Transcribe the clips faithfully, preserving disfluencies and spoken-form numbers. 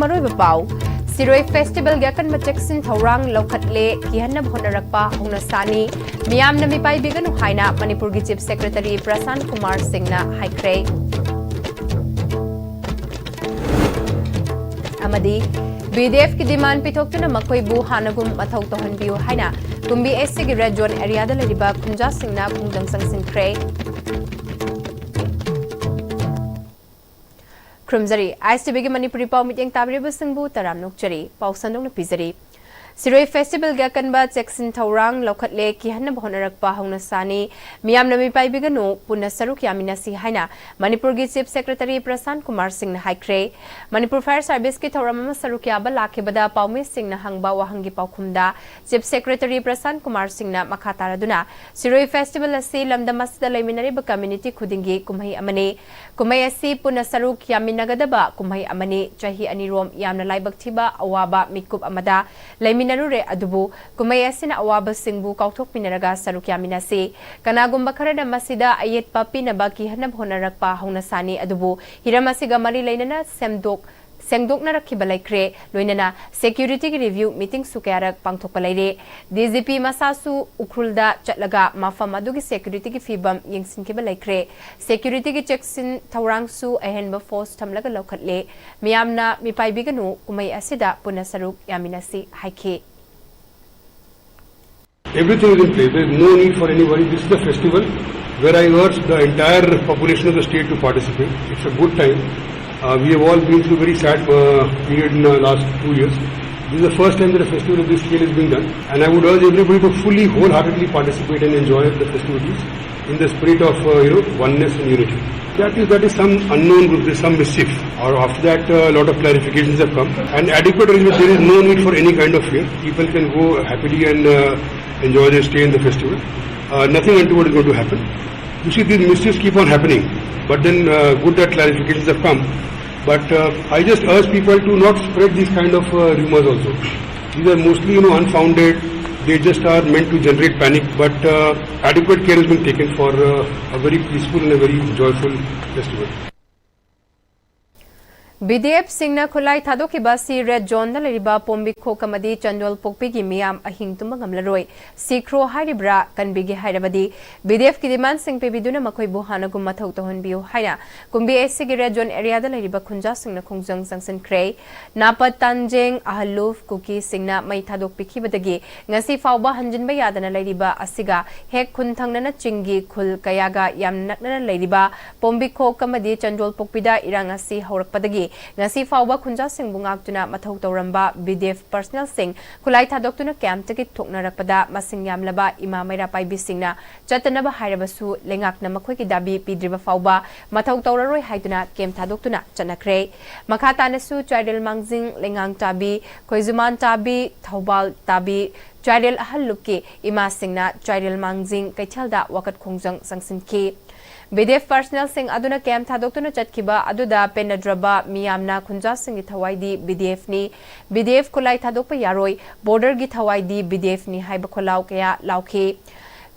ꯃꯔꯨꯑꯣꯏꯕ ꯄꯥꯎ꯫ ꯁꯤꯔꯣꯏ ꯐꯦꯁꯇꯤꯚꯦꯜꯒꯤ ꯑꯀꯟꯕ ꯆꯦꯛꯁꯤꯟ ꯊꯧꯔꯥꯡ ꯂꯧꯈꯠꯂꯦ, ꯀꯤꯍꯟꯅꯕ ꯍꯣꯠꯅꯔꯛꯄ ꯍꯧꯅ ꯁꯥꯅꯤ, ꯃꯤꯌꯥꯝꯅ ꯃꯤꯄꯥꯏꯕꯤꯒꯅꯨ ꯍꯥꯏꯅ ꯃꯅꯤꯄꯨꯔꯒꯤ ꯆꯤꯐ ꯁꯦꯀ꯭ꯔꯦꯇꯔꯤ ꯄ꯭ꯔꯁꯥꯟ ꯀꯨꯃꯥꯔ ꯁꯤꯡꯅ ꯍꯥꯏꯈ꯭ꯔꯦ꯫ ꯑꯃꯗꯤ ꯕꯤ ꯗꯤ ꯑꯦꯐꯀꯤ ꯗꯤꯃꯥꯟ ꯄꯤꯊꯣꯛꯇꯨꯅ ꯃꯈꯣꯏꯕꯨ ꯍꯥꯟꯅꯒꯨꯝ ꯃꯊꯧ ꯇꯧꯍꯟꯕꯤꯌꯨ ꯍꯥꯏꯅ ꯀꯨꯝꯕꯤ ꯑꯦꯁ ꯁꯤꯒꯤ ꯔꯦꯗ ꯖꯣꯟ ꯑꯦꯔꯤꯌꯥꯗ ꯂꯩꯔꯤꯕ ꯈꯨꯟꯖꯥꯁꯤꯡꯅ ꯈꯣꯡꯖꯪ ꯆꯪꯁꯤꯟꯈ꯭ꯔꯦ꯫ ꯈꯨꯔꯨꯝꯖꯔꯤ, ꯑꯥꯏ ꯑꯦꯁ ꯇꯤ ꯚꯤꯒꯤ ꯃꯅꯤꯄꯨꯔꯤ ꯄꯥꯎ ꯃꯤꯠꯌꯦꯡ ꯇꯥꯕꯤꯔꯤꯕꯁꯤꯡꯕꯨ ꯇꯔꯥꯝꯅ ꯑꯣꯛꯆꯔꯤ꯫ ꯄꯥꯎ ꯁꯟꯗꯣꯛꯅ ꯄꯤꯖꯔꯤ꯫ ꯁꯤꯔꯣꯏ ꯐꯦꯁꯇꯤꯚꯦꯜꯒꯤ ꯑꯀꯟꯕ ꯆꯦꯛꯁꯤꯟ ꯊꯧꯔꯥꯡ ꯂꯧꯈꯠꯂꯦ, ꯀꯤꯍꯟꯅꯕ ꯍꯣꯠꯅꯔꯛꯄ ꯍꯧꯅ ꯁꯥꯅꯤ, ꯃꯤꯌꯥꯝꯅ ꯃꯤꯄꯥꯏꯕꯤꯒꯅꯨ, ꯄꯨꯟꯅ ꯁꯔꯨꯛ ꯌꯥꯃꯤꯟꯅꯁꯤ ꯍꯥꯏꯅ ꯃꯅꯤꯄꯨꯔꯒꯤ ꯆꯤꯐ ꯁꯦꯀ꯭ꯔꯦꯇꯔꯤ ꯄ꯭ꯔꯁꯥꯟ ꯀꯨꯃꯥꯔ ꯁꯤꯡꯅ ꯍꯥꯏꯈ꯭ꯔꯦ꯫ ꯃꯅꯤꯄꯨꯔ ꯐꯥꯌꯔ ꯁꯥꯔꯚꯤꯁꯀꯤ ꯊꯧꯔꯝ ꯑꯃ ꯁꯔꯨꯛ ꯌꯥꯕ ꯂꯥꯛꯈꯤꯕꯗ ꯄꯥꯎꯃꯤꯁꯤꯡꯅ ꯍꯪꯕ ꯋꯥꯍꯪꯒꯤ ꯄꯥꯎꯈꯨꯝꯗ ꯆꯤꯐ ꯁꯦꯀ꯭ꯔꯦꯇꯔꯤ ꯄ꯭ꯔꯁꯥꯟ ꯀꯨꯃꯥꯔ ꯁꯤꯡꯅ ꯃꯈꯥ ꯇꯥꯔꯗꯨꯅ, ꯁꯤꯔꯣꯏ ꯐꯦꯁꯇꯤꯚꯦꯜ ꯑꯁꯤ ꯂꯝꯗꯝ ꯑꯁꯤꯗ ꯂꯩꯃꯤꯟꯅꯔꯤꯕ ꯀꯝꯃ꯭ꯌꯨꯅꯤꯇꯤ ꯈꯨꯗꯤꯡꯒꯤ ꯀꯨꯝꯍꯩ ꯑꯃꯅꯤ꯫ ꯀꯨꯝꯍꯩ ꯑꯁꯤ ꯄꯨꯟꯅ ꯁꯔꯨꯛ ꯌꯥꯃꯤꯟꯅꯒꯗꯕ ꯀꯨꯝꯍꯩ ꯑꯃꯅꯤ꯫ ꯆꯍꯤ ꯑꯅꯤꯔꯣꯝ ꯌꯥꯝꯅ ꯂꯥꯏꯕꯛ ꯊꯤꯕ ꯑꯋꯥꯕ ꯃꯤꯀꯨꯞ ꯑꯃꯗ ꯂꯩꯃꯤꯟꯅꯔꯨꯔꯦ, ꯑꯗꯨꯕꯨ ꯀꯨꯝꯍꯩ ꯑꯁꯤꯅ ꯑꯋꯥꯕꯁꯤꯡꯕꯨ ꯀꯥꯎꯊꯣꯛꯃꯤꯟꯅꯔꯒ ꯁꯔꯨꯛ ꯌꯥꯃꯤꯟꯅꯁꯤ꯫ ꯀꯅꯥꯒꯨꯝꯕ ꯈꯔꯅ ꯃꯁꯤꯗ ꯑꯌꯦꯠꯄ ꯄꯤꯅꯕ ꯀꯤꯍꯟꯅꯕ ꯍꯣꯠꯅꯔꯛꯄ ꯍꯧꯅ ꯁꯥꯅꯤ, ꯑꯗꯨꯕꯨ ꯍꯤꯔꯝ ꯑꯁꯤꯒ ꯃꯔꯤ ꯂꯩꯅꯅ ꯁꯦꯝꯗꯣꯛ ꯁꯦꯡꯗꯣꯛꯅꯔꯛꯈꯤꯕ ꯂꯩꯈ꯭ꯔꯦ꯫ ꯂꯣꯏꯅꯅ ꯁꯦꯀ꯭ꯌꯨꯔꯤꯇꯤꯒꯤ ꯔꯤꯚ꯭ꯌꯨ ꯃꯤꯇꯤꯡꯁꯨ ꯀꯌꯥꯔꯛ ꯄꯥꯡꯊꯣꯛꯄ ꯂꯩꯔꯦ꯫ ꯗꯤ ꯖꯤ ꯄꯤ ꯃꯁꯥꯁꯨ ꯎꯈ꯭ꯔꯨꯜꯗ ꯆꯠꯂꯒ ꯃꯐꯝ ꯑꯗꯨꯒꯤ ꯁꯦꯀ꯭ꯌꯨꯔꯤꯇꯤꯒꯤ ꯐꯤꯕꯝ ꯌꯦꯡꯁꯤꯟꯈꯤꯕ ꯂꯩꯈ꯭ꯔꯦ꯫ ꯁꯦꯀ꯭ꯌꯨꯔꯤꯇꯤꯒꯤ ꯆꯦꯛꯁꯤꯟ ꯊꯧꯔꯥꯡꯁꯨ ꯑꯍꯦꯟꯕ ꯐꯣꯔꯁ ꯊꯝꯂꯒ ꯂꯧꯈꯠꯂꯦ꯫ ꯃꯤꯌꯥꯝꯅ ꯃꯤꯄꯥꯏꯕꯤꯒꯅꯨ, ꯀꯨꯝꯍꯩ ꯑꯁꯤꯗ ꯄꯨꯟꯅ ꯁꯔꯨꯛ ꯌꯥꯃꯤꯟꯅꯁꯤ ꯍꯥꯏꯈꯤ꯫ Everything is in place. There is no need for any worry. This is the festival where I urge the entire population of the state to participate. It's a good time. Uh, we have all been through a very sad uh, period in the last two years. This is the first time that a festival of this scale is being done. And I would urge everybody to fully, wholeheartedly participate and enjoy the festivities in the spirit of uh, you know, oneness and unity. That is, that is some unknown group, there's some mischief. Or after that, a uh, lot of clarifications have come. And adequate arrangement, there is no need for any kind of fear. People can go happily and uh, enjoy their stay in the festival. Uh, nothing untoward is going to happen. You see, these mischiefs keep on happening. But then, uh, good that clarifications have come. But uh, I just urge people to not spread these kind of uh, rumors also. These are mostly, you know, unfounded. They just are meant to generate panic. But uh, adequate care has been taken for uh, a very peaceful and a very joyful festival. B D ꯑꯦꯐꯁꯤꯡꯅ ꯈꯨꯠꯂꯥꯏ ꯊꯥꯗꯣꯛꯈꯤꯕ ꯑꯁꯤ red ꯖꯣꯟꯗ ꯂꯩꯔꯤꯕ ꯄꯣꯝꯕꯤꯈꯣꯛ ꯑꯃꯗꯤ ꯆꯟꯗꯣꯜꯄꯣꯛꯄꯤꯒꯤ ꯃꯤꯌꯥꯝ ꯑꯍꯤꯡ ꯇꯨꯝꯕ ꯉꯝꯂꯔꯣꯏ꯫ ꯁꯤꯈ꯭ꯔꯣ ꯍꯥꯏꯔꯤꯕ꯭ꯔꯥ? ꯀꯟꯕꯤꯒꯦ ꯍꯥꯏꯔꯕꯗꯤ ꯕꯤ ꯗꯤ ꯑꯦꯐꯀꯤ ꯗꯤꯃꯥꯟꯁꯤꯡ ꯄꯤꯕꯤꯗꯨꯅ ꯃꯈꯣꯏꯕꯨ ꯍꯥꯟꯅꯒꯨꯝ ꯃꯊꯧ ꯇꯧꯍꯟꯕꯤꯌꯨ ꯍꯥꯏꯅ ꯀꯨꯝꯕꯤ ꯑꯦꯁ ꯁꯤꯒꯤ ꯔꯦꯗ ꯖꯣꯟ ꯑꯦꯔꯤꯌꯥꯗ ꯂꯩꯔꯤꯕ ꯈꯨꯟꯖꯥꯁꯤꯡꯅ ꯈꯣꯡꯖꯪ ꯆꯪꯁꯤꯟꯈ꯭ꯔꯦ꯫ ꯅꯥꯄꯠ ꯇꯥꯟꯖꯦꯡ ꯑꯍꯜꯂꯨꯐ ꯀꯨꯀꯤꯁꯤꯡꯅ ꯃꯩ ꯊꯥꯗꯣꯛꯄꯤꯈꯤꯕꯗꯒꯤ ꯉꯁꯤ ꯐꯥꯎꯕ ꯍꯟꯖꯤꯟꯕ ꯌꯥꯗꯅ ꯂꯩꯔꯤꯕ ꯑꯁꯤꯒ ꯍꯦꯛ ꯈꯨꯟ ꯊꯪꯅꯅ ꯆꯤꯡꯒꯤ ꯈꯨꯜ ꯀꯌꯥꯒ ꯌꯥꯝꯅ ꯅꯛꯅꯅ ꯂꯩꯔꯤꯕ ꯄꯣꯝꯕꯤꯈꯣꯛ ꯑꯃꯗꯤ ꯆꯟꯗꯣꯜꯄꯣꯛꯄꯤꯗ ꯏꯔꯥꯡ ꯑꯁꯤ ꯍꯧꯔꯛꯄꯗꯒꯤ ꯉꯁꯤ ꯐꯥꯎꯕ ꯈꯨꯟꯖꯥꯁꯤꯡꯕꯨ ꯉꯥꯛꯇꯨꯅ ꯃꯊꯧ ꯇꯧꯔꯝꯕ ꯕꯤ ꯗꯤ ꯑꯦꯐ ꯄꯔꯁꯅꯦꯜꯁꯤꯡ ꯈꯨꯠꯂꯥꯏ ꯊꯥꯗꯣꯛꯇꯨꯅ ꯀꯦꯝꯞꯇꯒꯤ ꯊꯣꯛꯅꯔꯛꯄꯗ ꯃꯁꯤꯡ ꯌꯥꯝꯂꯕ ꯏꯃꯥ ꯃꯩꯔꯥ ꯄꯥꯏꯕꯤꯁꯤꯡꯅ ꯆꯠꯇꯅꯕ ꯍꯥꯏꯔꯕꯁꯨ ꯂꯩꯉꯥꯛꯅ ꯃꯈꯣꯏꯒꯤ ꯗꯥꯕꯤ ꯄꯤꯗ꯭ꯔꯤꯕ ꯐꯥꯎꯕ ꯃꯊꯧ ꯇꯧꯔꯔꯣꯏ ꯍꯥꯏꯗꯨꯅ ꯀꯦꯝꯞ ꯊꯥꯗꯣꯛꯇꯨꯅ ꯆꯠꯅꯈ꯭ꯔꯦ꯫ ꯃꯈꯥ ꯇꯥꯅꯁꯨ ꯆꯥꯏꯔꯦꯜ ꯃꯥꯡꯖꯤꯡ, ꯂꯩꯉꯥꯡ ꯇꯥꯕꯤ, ꯈꯣꯏꯖꯨꯃꯥꯟ ꯇꯥꯕꯤ, ꯊꯧꯕꯥꯜ ꯇꯥꯕꯤ, ꯆꯥꯏꯔꯦꯜ ꯑꯍꯜ ꯂꯨꯞꯀꯤ ꯏꯃꯥꯁꯤꯡꯅ ꯆꯥꯏꯔꯦꯜ ꯃꯥꯡꯖꯤꯡ ꯀꯩꯊꯦꯜꯗ ꯋꯥꯀꯠ ꯈꯣꯡꯖꯪ ꯆꯪꯁꯤꯟꯈꯤ꯫ ꯕꯤ ꯗꯤ ꯑꯦꯐ ꯄꯔꯁꯅꯦꯜꯁꯤꯡ ꯑꯗꯨꯅ ꯀꯦꯝꯞ ꯊꯥꯗꯣꯛꯇꯨꯅ ꯆꯠꯈꯤꯕ ꯑꯗꯨꯗ ꯄꯦꯟꯅꯗ꯭ꯔꯕ ꯃꯤꯌꯥꯝꯅ ꯈꯨꯟꯖꯥꯁꯤꯡꯒꯤ ꯊꯋꯥꯏꯗꯤ ꯕꯤ ꯗꯤ ꯑꯦꯐꯅꯤ, ꯕꯤ ꯗꯤ ꯑꯦꯐ ꯈꯨꯠꯂꯥꯏ ꯊꯥꯗꯣꯛꯄ ꯌꯥꯔꯣꯏ, ꯕꯣꯔꯗꯔꯒꯤ ꯊꯋꯥꯏꯗꯤ ꯕꯤ ꯗꯤ ꯑꯦꯐꯅꯤ ꯍꯥꯏꯕ ꯈꯣꯜꯂꯥꯎ ꯀꯌꯥ ꯂꯥꯎꯈꯤ꯫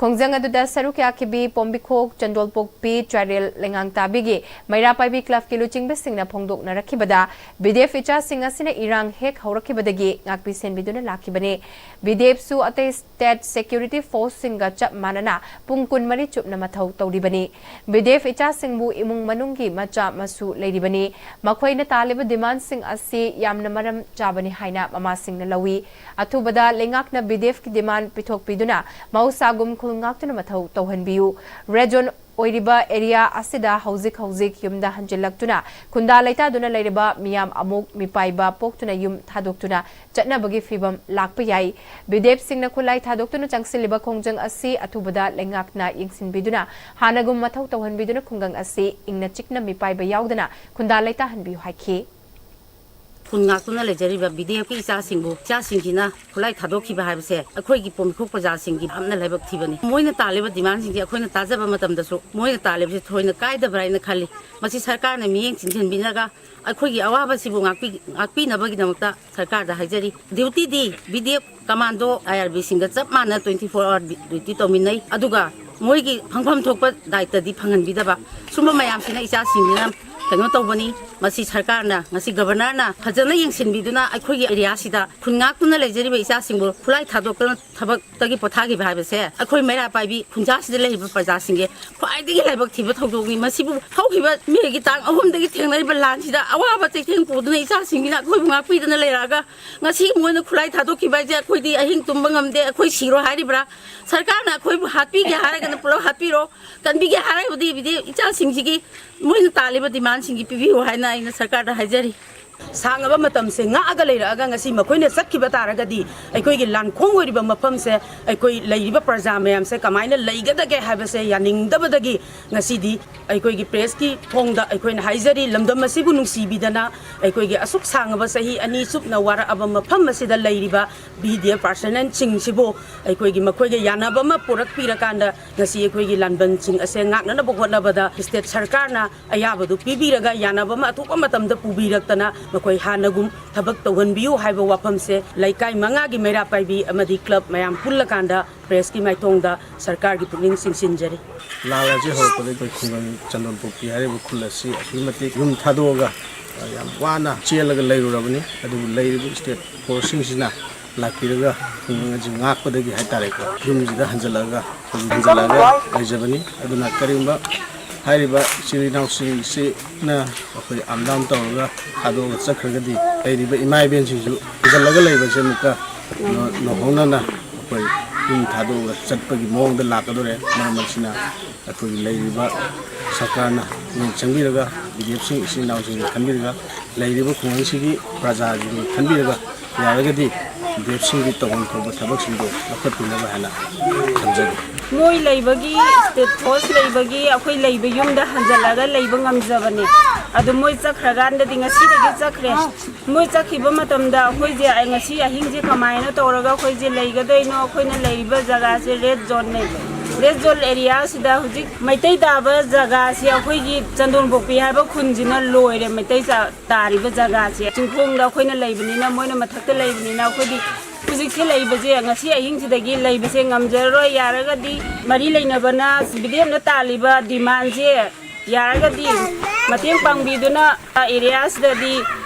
ꯈꯣꯡꯖꯪ ꯑꯗꯨꯗ ꯁꯔꯨꯛ ꯌꯥꯈꯤꯕꯤ ꯄꯣꯝꯕꯤꯈꯣꯛ, ꯆꯟꯗꯣꯜꯄꯣꯛꯄꯤ, ꯆꯥꯏꯔꯦꯜ ꯂꯩꯉꯥꯡ ꯇꯥꯕꯤꯒꯤ ꯃꯩꯔꯥ ꯄꯥꯏꯕꯤ ꯀ꯭ꯂꯕꯀꯤ ꯂꯨꯆꯤꯡꯕꯁꯤꯡꯅ ꯐꯣꯡꯗꯣꯛꯅꯔꯛꯈꯤꯕꯗ ꯕꯤ ꯗꯤ ꯑꯦꯐ ꯏꯆꯥꯁꯤꯡ ꯑꯁꯤꯅ ꯏꯔꯥꯡ ꯍꯦꯛ ꯍꯧꯔꯛꯈꯤꯕꯗꯒꯤ ꯉꯥꯛꯄꯤ ꯁꯦꯟꯕꯤꯗꯨꯅ ꯂꯥꯛꯈꯤꯕꯅꯤ꯫ ꯕꯤ ꯗꯤ ꯑꯦꯐꯁꯨ ꯑꯇꯩ ꯁ꯭ꯇꯦꯠ ꯁꯦꯀ꯭ꯌꯨꯔꯤꯇꯤ ꯐꯣꯔꯁꯁꯤꯡꯒ ꯆꯞ ꯃꯥꯟꯅꯅ ꯄꯨꯡ ꯀꯨꯟꯃꯔꯤ ꯆꯨꯞꯅ ꯃꯊꯧ ꯇꯧꯔꯤꯕꯅꯤ꯫ ꯕꯤ ꯗꯤ ꯑꯦꯐ ꯏꯆꯥꯁꯤꯡꯕꯨ ꯏꯃꯨꯡ ꯃꯅꯨꯡꯒꯤ ꯃꯆꯥ ꯃꯁꯨ ꯂꯩꯔꯤꯕꯅꯤ꯫ ꯃꯈꯣꯏꯅ ꯇꯥꯜꯂꯤꯕ ꯗꯤꯃꯥꯟꯁꯤꯡ ꯑꯁꯤ ꯌꯥꯝꯅ ꯃꯔꯝ ꯆꯥꯕꯅꯤ ꯍꯥꯏꯅ ꯃꯃꯥꯁꯤꯡꯅ ꯂꯧꯏ꯫ ꯑꯊꯨꯕꯗ ꯂꯩꯉꯥꯛꯅ ꯕꯤ ꯗꯤ ꯑꯦꯐꯀꯤ ꯗꯤꯃꯥꯟ ꯄꯤꯊꯣꯛꯄꯤꯗꯨꯅ ꯃꯍꯧꯁꯥꯒꯨꯝ ꯈꯨꯜ ꯉꯥꯛꯇꯨꯅ ꯃꯊꯧ ꯇꯧꯍꯟꯕꯤꯌꯨ꯫ ꯔꯦꯗ ꯖꯣꯟ ꯑꯣꯏꯔꯤꯕ ꯑꯦꯔꯤꯌꯥ ꯑꯁꯤꯗ ꯍꯧꯖꯤꯛ ꯍꯧꯖꯤꯛ ꯌꯨꯝꯗ ꯍꯟꯖꯤꯜꯂꯛꯇꯨꯅ ꯈꯨꯟꯗꯥ ꯂꯩꯇꯥꯗꯨꯅ ꯂꯩꯔꯤꯕ ꯃꯤꯌꯥꯝ ꯑꯃꯨꯛ ꯃꯤꯄꯥꯏꯕ ꯄꯣꯛꯇꯨꯅ ꯌꯨꯝ ꯊꯥꯗꯣꯛꯇꯨꯅ ꯆꯠꯅꯕꯒꯤ ꯐꯤꯕꯝ ꯂꯥꯛꯄ ꯌꯥꯏ꯫ ꯕꯤ ꯗꯤ ꯑꯦꯐꯁꯤꯡꯅ ꯈꯨꯠꯂꯥꯏ ꯊꯥꯗꯣꯛꯇꯨꯅ ꯆꯪꯁꯤꯜꯂꯤꯕ ꯈꯣꯡꯖꯪ ꯑꯁꯤ ꯑꯊꯨꯕꯗ ꯂꯩꯉꯥꯛꯅ ꯌꯦꯡꯁꯤꯟꯕꯤꯗꯨꯅ ꯍꯥꯟꯅꯒꯨꯝ ꯃꯊꯧ ꯇꯧꯍꯟꯕꯤꯗꯨꯅ ꯈꯨꯡꯒꯪ ꯑꯁꯤ ꯏꯪꯅ ꯆꯤꯛꯅ ꯃꯤꯄꯥꯏꯕ ꯌꯥꯎꯗꯅ ꯈꯨꯟꯗꯥ ꯂꯩꯇꯥꯍꯟꯕꯤꯌꯨ ꯍꯥꯏꯈꯤ꯫ ꯈꯨꯟ ꯉꯥꯛꯇꯨꯅ ꯂꯩꯖꯔꯤꯕ ꯕꯤ ꯗꯤ ꯑꯦꯐꯀꯤ ꯏꯆꯥꯁꯤꯡꯕꯨ, ꯏꯆꯥꯁꯤꯡꯁꯤꯅ ꯈꯨꯠꯂꯥꯏ ꯊꯥꯗꯣꯛꯈꯤꯕ ꯍꯥꯏꯕꯁꯦ ꯑꯩꯈꯣꯏꯒꯤ ꯄꯣꯝꯕꯤꯈꯣꯛ ꯄ꯭ꯔꯖꯥꯁꯤꯡꯒꯤ ꯌꯥꯝꯅ ꯂꯥꯏꯕꯛ ꯊꯤꯕꯅꯤ꯫ ꯃꯣꯏꯅ ꯇꯥꯜꯂꯤꯕ ꯗꯤꯃꯥꯟꯁꯤꯡꯁꯦ ꯑꯩꯈꯣꯏꯅ ꯇꯥꯖꯕ ꯃꯇꯝꯗꯁꯨ ꯃꯣꯏꯅ ꯇꯥꯜꯂꯤꯕꯁꯤ ꯊꯣꯏꯅ ꯀꯥꯏꯗꯕ꯭ꯔꯥ ꯍꯥꯏꯅ ꯈꯜꯂꯤ꯫ ꯃꯁꯤ ꯁꯔꯀꯥꯔꯅ ꯃꯤꯠꯌꯦꯡ ꯆꯤꯡꯁꯤꯟꯕꯤꯔꯒ ꯑꯩꯈꯣꯏꯒꯤ ꯑꯋꯥꯕꯁꯤꯕꯨ ꯉꯥꯛꯄꯤ-, ꯉꯥꯛꯄꯤꯅꯕꯒꯤꯗꯃꯛꯇ ꯁꯔꯀꯥꯔꯗ ꯍꯥꯏꯖꯔꯤ꯫ ꯗ꯭ꯌꯨꯇꯤꯗꯤ ꯕꯤ ꯗꯤ ꯑꯦꯐ ꯀꯃꯥꯟꯗꯣ, ꯑꯥꯏ ꯑꯥꯔ ꯕꯤꯁꯤꯡꯒ ꯆꯞ ꯃꯥꯟꯅ twenty four hour ꯗ꯭ꯌꯨꯇꯤ ꯇꯧꯃꯤꯟꯅꯩ꯫ ꯑꯗꯨꯒ ꯃꯣꯏꯒꯤ ꯐꯪꯐꯝ ꯊꯣꯛꯄ ꯗꯥꯏꯇꯗꯤ ꯐꯪꯍꯟꯕꯤꯗꯕ, ꯁꯨꯝꯕ ꯃꯌꯥꯝꯁꯤꯅ ꯏꯆꯥꯁꯤꯡꯁꯤꯅ ꯀꯩꯅꯣ ꯇꯧꯕꯅꯤ꯫ ꯃꯁꯤ ꯁꯔꯀꯥꯔꯅ, ꯉꯁꯤ ꯒꯕꯔꯅꯔꯅ ꯐꯖꯅ ꯌꯦꯡꯁꯤꯟꯕꯤꯗꯨꯅ ꯑꯩꯈꯣꯏꯒꯤ ꯑꯦꯔꯤꯌꯥꯁꯤꯗ ꯈꯨꯟ ꯉꯥꯛꯇꯨꯅ ꯂꯩꯖꯔꯤꯕ ꯏꯆꯥꯁꯤꯡꯕꯨ ꯈꯨꯠꯂꯥꯏ ꯊꯥꯗꯣꯛꯇꯅ ꯊꯕꯛꯇꯒꯤ ꯄꯣꯊꯥꯈꯤꯕ ꯍꯥꯏꯕꯁꯦ ꯑꯩꯈꯣꯏ ꯃꯩꯔꯥ ꯄꯥꯏꯕꯤ ꯈꯨꯟꯖꯥꯁꯤꯗ ꯂꯩꯔꯤꯕ ꯄ꯭ꯔꯖꯥꯁꯤꯡꯒꯤ ꯈ꯭ꯋꯥꯏꯗꯒꯤ ꯂꯥꯏꯕꯛ ꯊꯤꯕ ꯊꯧꯗꯣꯛꯅꯤ꯫ ꯃꯁꯤꯕꯨ ꯍꯧꯈꯤꯕ ꯃꯦꯒꯤ ꯇꯥꯡ ꯑꯍꯨꯝꯗꯒꯤ ꯊꯦꯡꯅꯔꯤꯕ ꯂꯥꯟꯁꯤꯗ ꯑꯋꯥꯕ ꯆꯩꯊꯦꯡ ꯄꯨꯗꯨꯅ ꯏꯆꯥꯁꯤꯡꯁꯤꯅ ꯑꯩꯈꯣꯏꯕꯨ ꯉꯥꯛꯄꯤꯗꯅ ꯂꯩꯔꯛꯑꯒ ꯉꯁꯤ ꯃꯣꯏꯅ ꯈꯨꯠꯂꯥꯏ ꯊꯥꯗꯣꯛꯈꯤꯕ ꯍꯥꯏꯁꯦ ꯑꯩꯈꯣꯏꯗꯤ ꯑꯍꯤꯡ ꯇꯨꯝꯕ ꯉꯝꯗꯦ꯫ ꯑꯩꯈꯣꯏ ꯁꯤꯔꯣ ꯍꯥꯏꯔꯤꯕ꯭ꯔꯥ? ꯁꯔꯀꯥꯔꯅ ꯑꯩꯈꯣꯏꯕꯨ ꯍꯥꯠꯄꯤꯒꯦ ꯍꯥꯏꯔꯒꯅ ꯄꯨꯂꯞ ꯍꯥꯠꯄꯤꯔꯣ, ꯀꯟꯕꯤꯒꯦ ꯍꯥꯏꯔꯒꯗꯤ ꯏꯆꯥꯁꯤꯡꯁꯤꯒꯤ ꯃꯣꯏꯅ ꯇꯥꯜꯂꯤꯕ ꯗꯤꯃꯥꯟꯁꯤꯡꯁꯤ ꯄꯤꯕꯤꯌꯨ ꯍꯥꯏꯅ ꯑꯩꯅ ꯁꯔꯀꯥꯔꯗ ꯍꯥꯏꯖꯔꯤ꯫ ꯁꯥꯡꯉꯕ ꯃꯇꯝꯁꯦ ꯉꯥꯛꯑꯒ ꯂꯩꯔꯛꯑꯒ ꯉꯁꯤ ꯃꯈꯣꯏꯅ ꯆꯠꯈꯤꯕ ꯇꯥꯔꯒꯗꯤ ꯑꯩꯈꯣꯏꯒꯤ ꯂꯥꯟꯈꯣꯡ ꯑꯣꯏꯔꯤꯕ ꯃꯐꯝꯁꯦ ꯑꯩꯈꯣꯏ ꯂꯩꯔꯤꯕ ꯄ꯭ꯔꯖꯥ ꯃꯌꯥꯝꯁꯦ ꯀꯃꯥꯏꯅ ꯂꯩꯒꯗꯒꯦ ꯍꯥꯏꯕꯁꯦ ꯌꯥꯅꯤꯡꯗꯕꯗꯒꯤ ꯉꯁꯤꯗꯤ ꯑꯩꯈꯣꯏꯒꯤ ꯄ꯭ꯔꯦꯁꯀꯤ ꯊꯣꯡꯗ ꯑꯩꯈꯣꯏꯅ ꯍꯥꯏꯖꯔꯤ, ꯂꯝꯗꯝ ꯑꯁꯤꯕꯨ ꯅꯨꯡꯁꯤꯕꯤꯗꯅ ꯑꯩꯈꯣꯏꯒꯤ ꯑꯁꯨꯛ ꯁꯥꯡꯉꯕ ꯆꯍꯤ ꯑꯅꯤ ꯆꯨꯞꯅ ꯋꯥꯔꯛꯑꯕ ꯃꯐꯝ ꯑꯁꯤꯗ ꯂꯩꯔꯤꯕ ꯕꯤ ꯗꯤ ꯑꯦꯐ ꯄꯥꯔꯁꯅꯦꯜꯁꯤꯡꯁꯤꯕꯨ ꯑꯩꯈꯣꯏꯒꯤ ꯃꯈꯣꯏꯒ ꯌꯥꯅꯕ ꯑꯃ ꯄꯨꯔꯛꯄꯤꯔꯀꯥꯟꯗ ꯉꯁꯤ ꯑꯩꯈꯣꯏꯒꯤ ꯂꯥꯟꯕꯟꯁꯤꯡ ꯑꯁꯦ ꯉꯥꯛꯅꯅꯕ ꯍꯣꯠꯅꯕꯗ ꯁ꯭ꯇꯦꯠ ꯁꯔꯀꯥꯔꯅ ꯑꯌꯥꯕꯗꯨ ꯄꯤꯕꯤꯔꯒ ꯌꯥꯅꯕ ꯑꯃ ꯑꯊꯨꯕ ꯃꯇꯝꯗ ꯄꯨꯕꯤꯔꯛꯇꯅ ꯃꯈꯣꯏ ꯍꯥꯟꯅꯒꯨꯝ ꯊꯕꯛ ꯇꯧꯍꯟꯕꯤꯌꯨ ꯍꯥꯏꯕ ꯋꯥꯐꯝꯁꯦ ꯂꯩꯀꯥꯏ ꯃꯉꯥꯒꯤ ꯃꯩꯔꯥ ꯄꯥꯏꯕꯤ ꯑꯃꯗꯤ ꯀ꯭ꯂꯕ ꯃꯌꯥꯝ ꯄꯨꯜꯂꯀꯥꯟꯗ ꯄ꯭ꯔꯦꯁꯀꯤ ꯃꯥꯏꯊꯣꯡꯗ ꯁꯔꯀꯥꯔꯒꯤ ꯄꯨꯛꯅꯤꯡ ꯆꯤꯡꯁꯤꯟꯖꯔꯤ꯫ ꯂꯥꯟ ꯑꯁꯤ ꯍꯧꯔꯛꯄꯗꯒꯤ ꯑꯩꯈꯣꯏ ꯈꯨꯡꯒꯪ ꯆꯟꯗꯣꯟꯄꯣꯛꯄꯤ ꯍꯥꯏꯔꯤꯕ ꯈꯨꯜ ꯑꯁꯤ ꯑꯁꯨꯛꯀꯤ ꯃꯇꯤꯛ ꯌꯨꯝ ꯊꯥꯗꯣꯛꯑꯒ, ꯑ, ꯌꯥꯝ ꯋꯥꯅ ꯆꯦꯜꯂꯒ ꯂꯩꯔꯨꯔꯕꯅꯤ꯫ ꯑꯗꯨꯕꯨ ꯂꯩꯔꯤꯕ ꯁ꯭ꯇꯦꯠ ꯐꯣꯔꯁꯁꯤꯡꯁꯤꯅ ꯂꯥꯛꯄꯤꯔꯒ ꯈꯨꯡꯒꯪ ꯑꯁꯤ ꯉꯥꯛꯄꯗꯒꯤ ꯍꯥꯏꯇꯥꯔꯦꯀꯣ, ꯌꯨꯝꯁꯤꯗ ꯍꯟꯖꯤꯜꯂꯛꯑꯒ, ꯍꯟꯖꯤꯜꯂꯛꯑꯒ ꯂꯩꯖꯕꯅꯤ꯫ ꯑꯗꯨꯅ ꯀꯔꯤꯒꯨꯝꯕ ꯍꯥꯏꯔꯤꯕ ꯏꯆꯤꯜ ꯏꯅꯥꯎꯁꯤꯡꯁꯤꯅ ꯑꯩꯈꯣꯏ ꯑꯥꯝ ꯗꯥꯎꯟ ꯇꯧꯔꯒ ꯊꯥꯗꯣꯛꯑꯒ ꯆꯠꯈ꯭ꯔꯒꯗꯤ ꯂꯩꯔꯤꯕ ꯏꯃꯥ ꯏꯕꯦꯟꯁꯤꯡꯁꯨ ꯍꯟꯖꯤꯜꯂꯒ ꯂꯩꯕꯁꯦ ꯑꯃꯨꯛꯀ ꯅꯧ-, ꯅꯧꯍꯧꯅꯅ ꯑꯩꯈꯣꯏ ꯌꯨꯝ ꯊꯥꯗꯣꯛꯑꯒ ꯆꯠꯄꯒꯤ ꯃꯑꯣꯡꯗ ꯂꯥꯛꯀꯗꯧꯔꯦ꯫ ꯃꯔꯝ ꯑꯁꯤꯅ ꯑꯩꯈꯣꯏꯒꯤ ꯂꯩꯔꯤꯕ ꯁꯔꯀꯥꯔꯅ ꯃꯤꯠꯌꯦꯡ ꯆꯪꯕꯤꯔꯒ, ꯕꯤ ꯗꯤ ꯑꯦꯐꯁꯤꯡ ꯏꯆꯤꯜ ꯏꯅꯥꯎꯁꯤꯡꯒꯤ ꯈꯟꯕꯤꯔꯒ, ꯂꯩꯔꯤꯕ ꯈꯨꯡꯒꯪꯁꯤꯒꯤ ꯄ꯭ꯔꯖꯥꯁꯤꯡꯒꯤ ꯈꯟꯕꯤꯔꯒ, ꯌꯥꯔꯒꯗꯤ ꯕꯤ ꯗꯤ ꯑꯦꯐꯁꯤꯡꯒꯤ ꯇꯧꯐꯝ ꯊꯣꯛꯄ ꯊꯕꯛꯁꯤꯡꯗꯣ ꯂꯧꯈꯠꯄꯤꯅꯕ ꯍꯥꯏꯅ ꯊꯝꯖꯒꯦ꯫ ꯃꯣꯏ ꯂꯩꯕꯒꯤ, ꯁ꯭ꯇꯦꯠ ꯐꯣꯔꯁ ꯂꯩꯕꯒꯤ ꯑꯩꯈꯣꯏ ꯂꯩꯕ ꯌꯨꯝꯗ ꯍꯟꯖꯤꯜꯂꯒ ꯂꯩꯕ ꯉꯝꯖꯕꯅꯦ꯫ ꯑꯗꯨ ꯃꯣꯏ ꯆꯠꯈ꯭ꯔꯀꯥꯟꯗꯗꯤ, ꯉꯁꯤꯗꯒꯤ ꯆꯠꯈ꯭ꯔꯦ, ꯃꯣꯏ ꯆꯠꯈꯤꯕ ꯃꯇꯝꯗ ꯑꯩꯈꯣꯏꯁꯦ, ꯑꯩ ꯉꯁꯤ ꯑꯍꯤꯡꯁꯦ ꯀꯃꯥꯏꯅ ꯇꯧꯔꯒ ꯑꯩꯈꯣꯏꯁꯦ ꯂꯩꯒꯗꯣꯏꯅꯣ? ꯑꯩꯈꯣꯏꯅ ꯂꯩꯔꯤꯕ ꯖꯒꯥꯁꯦ ꯔꯦꯗ ꯖꯣꯟꯅꯦ꯫ ꯔꯦꯗ ꯖꯣꯟ ꯑꯦꯔꯤꯌꯥꯁꯤꯗ ꯍꯧꯖꯤꯛ ꯃꯩꯇꯩ ꯇꯥꯕ ꯖꯒꯥꯁꯤ ꯑꯩꯈꯣꯏꯒꯤ ꯆꯟꯗꯣꯟꯄꯣꯛꯄꯤ ꯍꯥꯏꯕ ꯈꯨꯟꯁꯤꯅ ꯂꯣꯏꯔꯦ꯫ ꯃꯩꯇꯩ ꯆꯥ-, ꯇꯥꯔꯤꯕ ꯖꯒꯥꯁꯦ ꯆꯤꯡꯈꯣꯡꯗ ꯑꯩꯈꯣꯏꯅ ꯂꯩꯕꯅꯤꯅ, ꯃꯣꯏꯅ ꯃꯊꯛꯇ ꯂꯩꯕꯅꯤꯅ, ꯑꯩꯈꯣꯏꯗꯤ ꯍꯧꯖꯤꯛꯁꯦ ꯂꯩꯕꯁꯦ, ꯉꯁꯤ ꯑꯍꯤꯡꯁꯤꯗꯒꯤ ꯂꯩꯕꯁꯦ ꯉꯝꯖꯔꯔꯣꯏ꯫ ꯌꯥꯔꯒꯗꯤ ꯃꯔꯤ ꯂꯩꯅꯕꯅ ꯕꯤ ꯗꯤ ꯑꯦꯐꯅ ꯇꯥꯜꯂꯤꯕ ꯗꯤꯃꯥꯟꯁꯦ ꯌꯥꯔꯒꯗꯤ ꯃꯇꯦꯡ ꯄꯥꯡꯕꯤꯗꯨꯅ ꯑꯦꯔꯤꯌꯥꯁꯤꯗꯗꯤ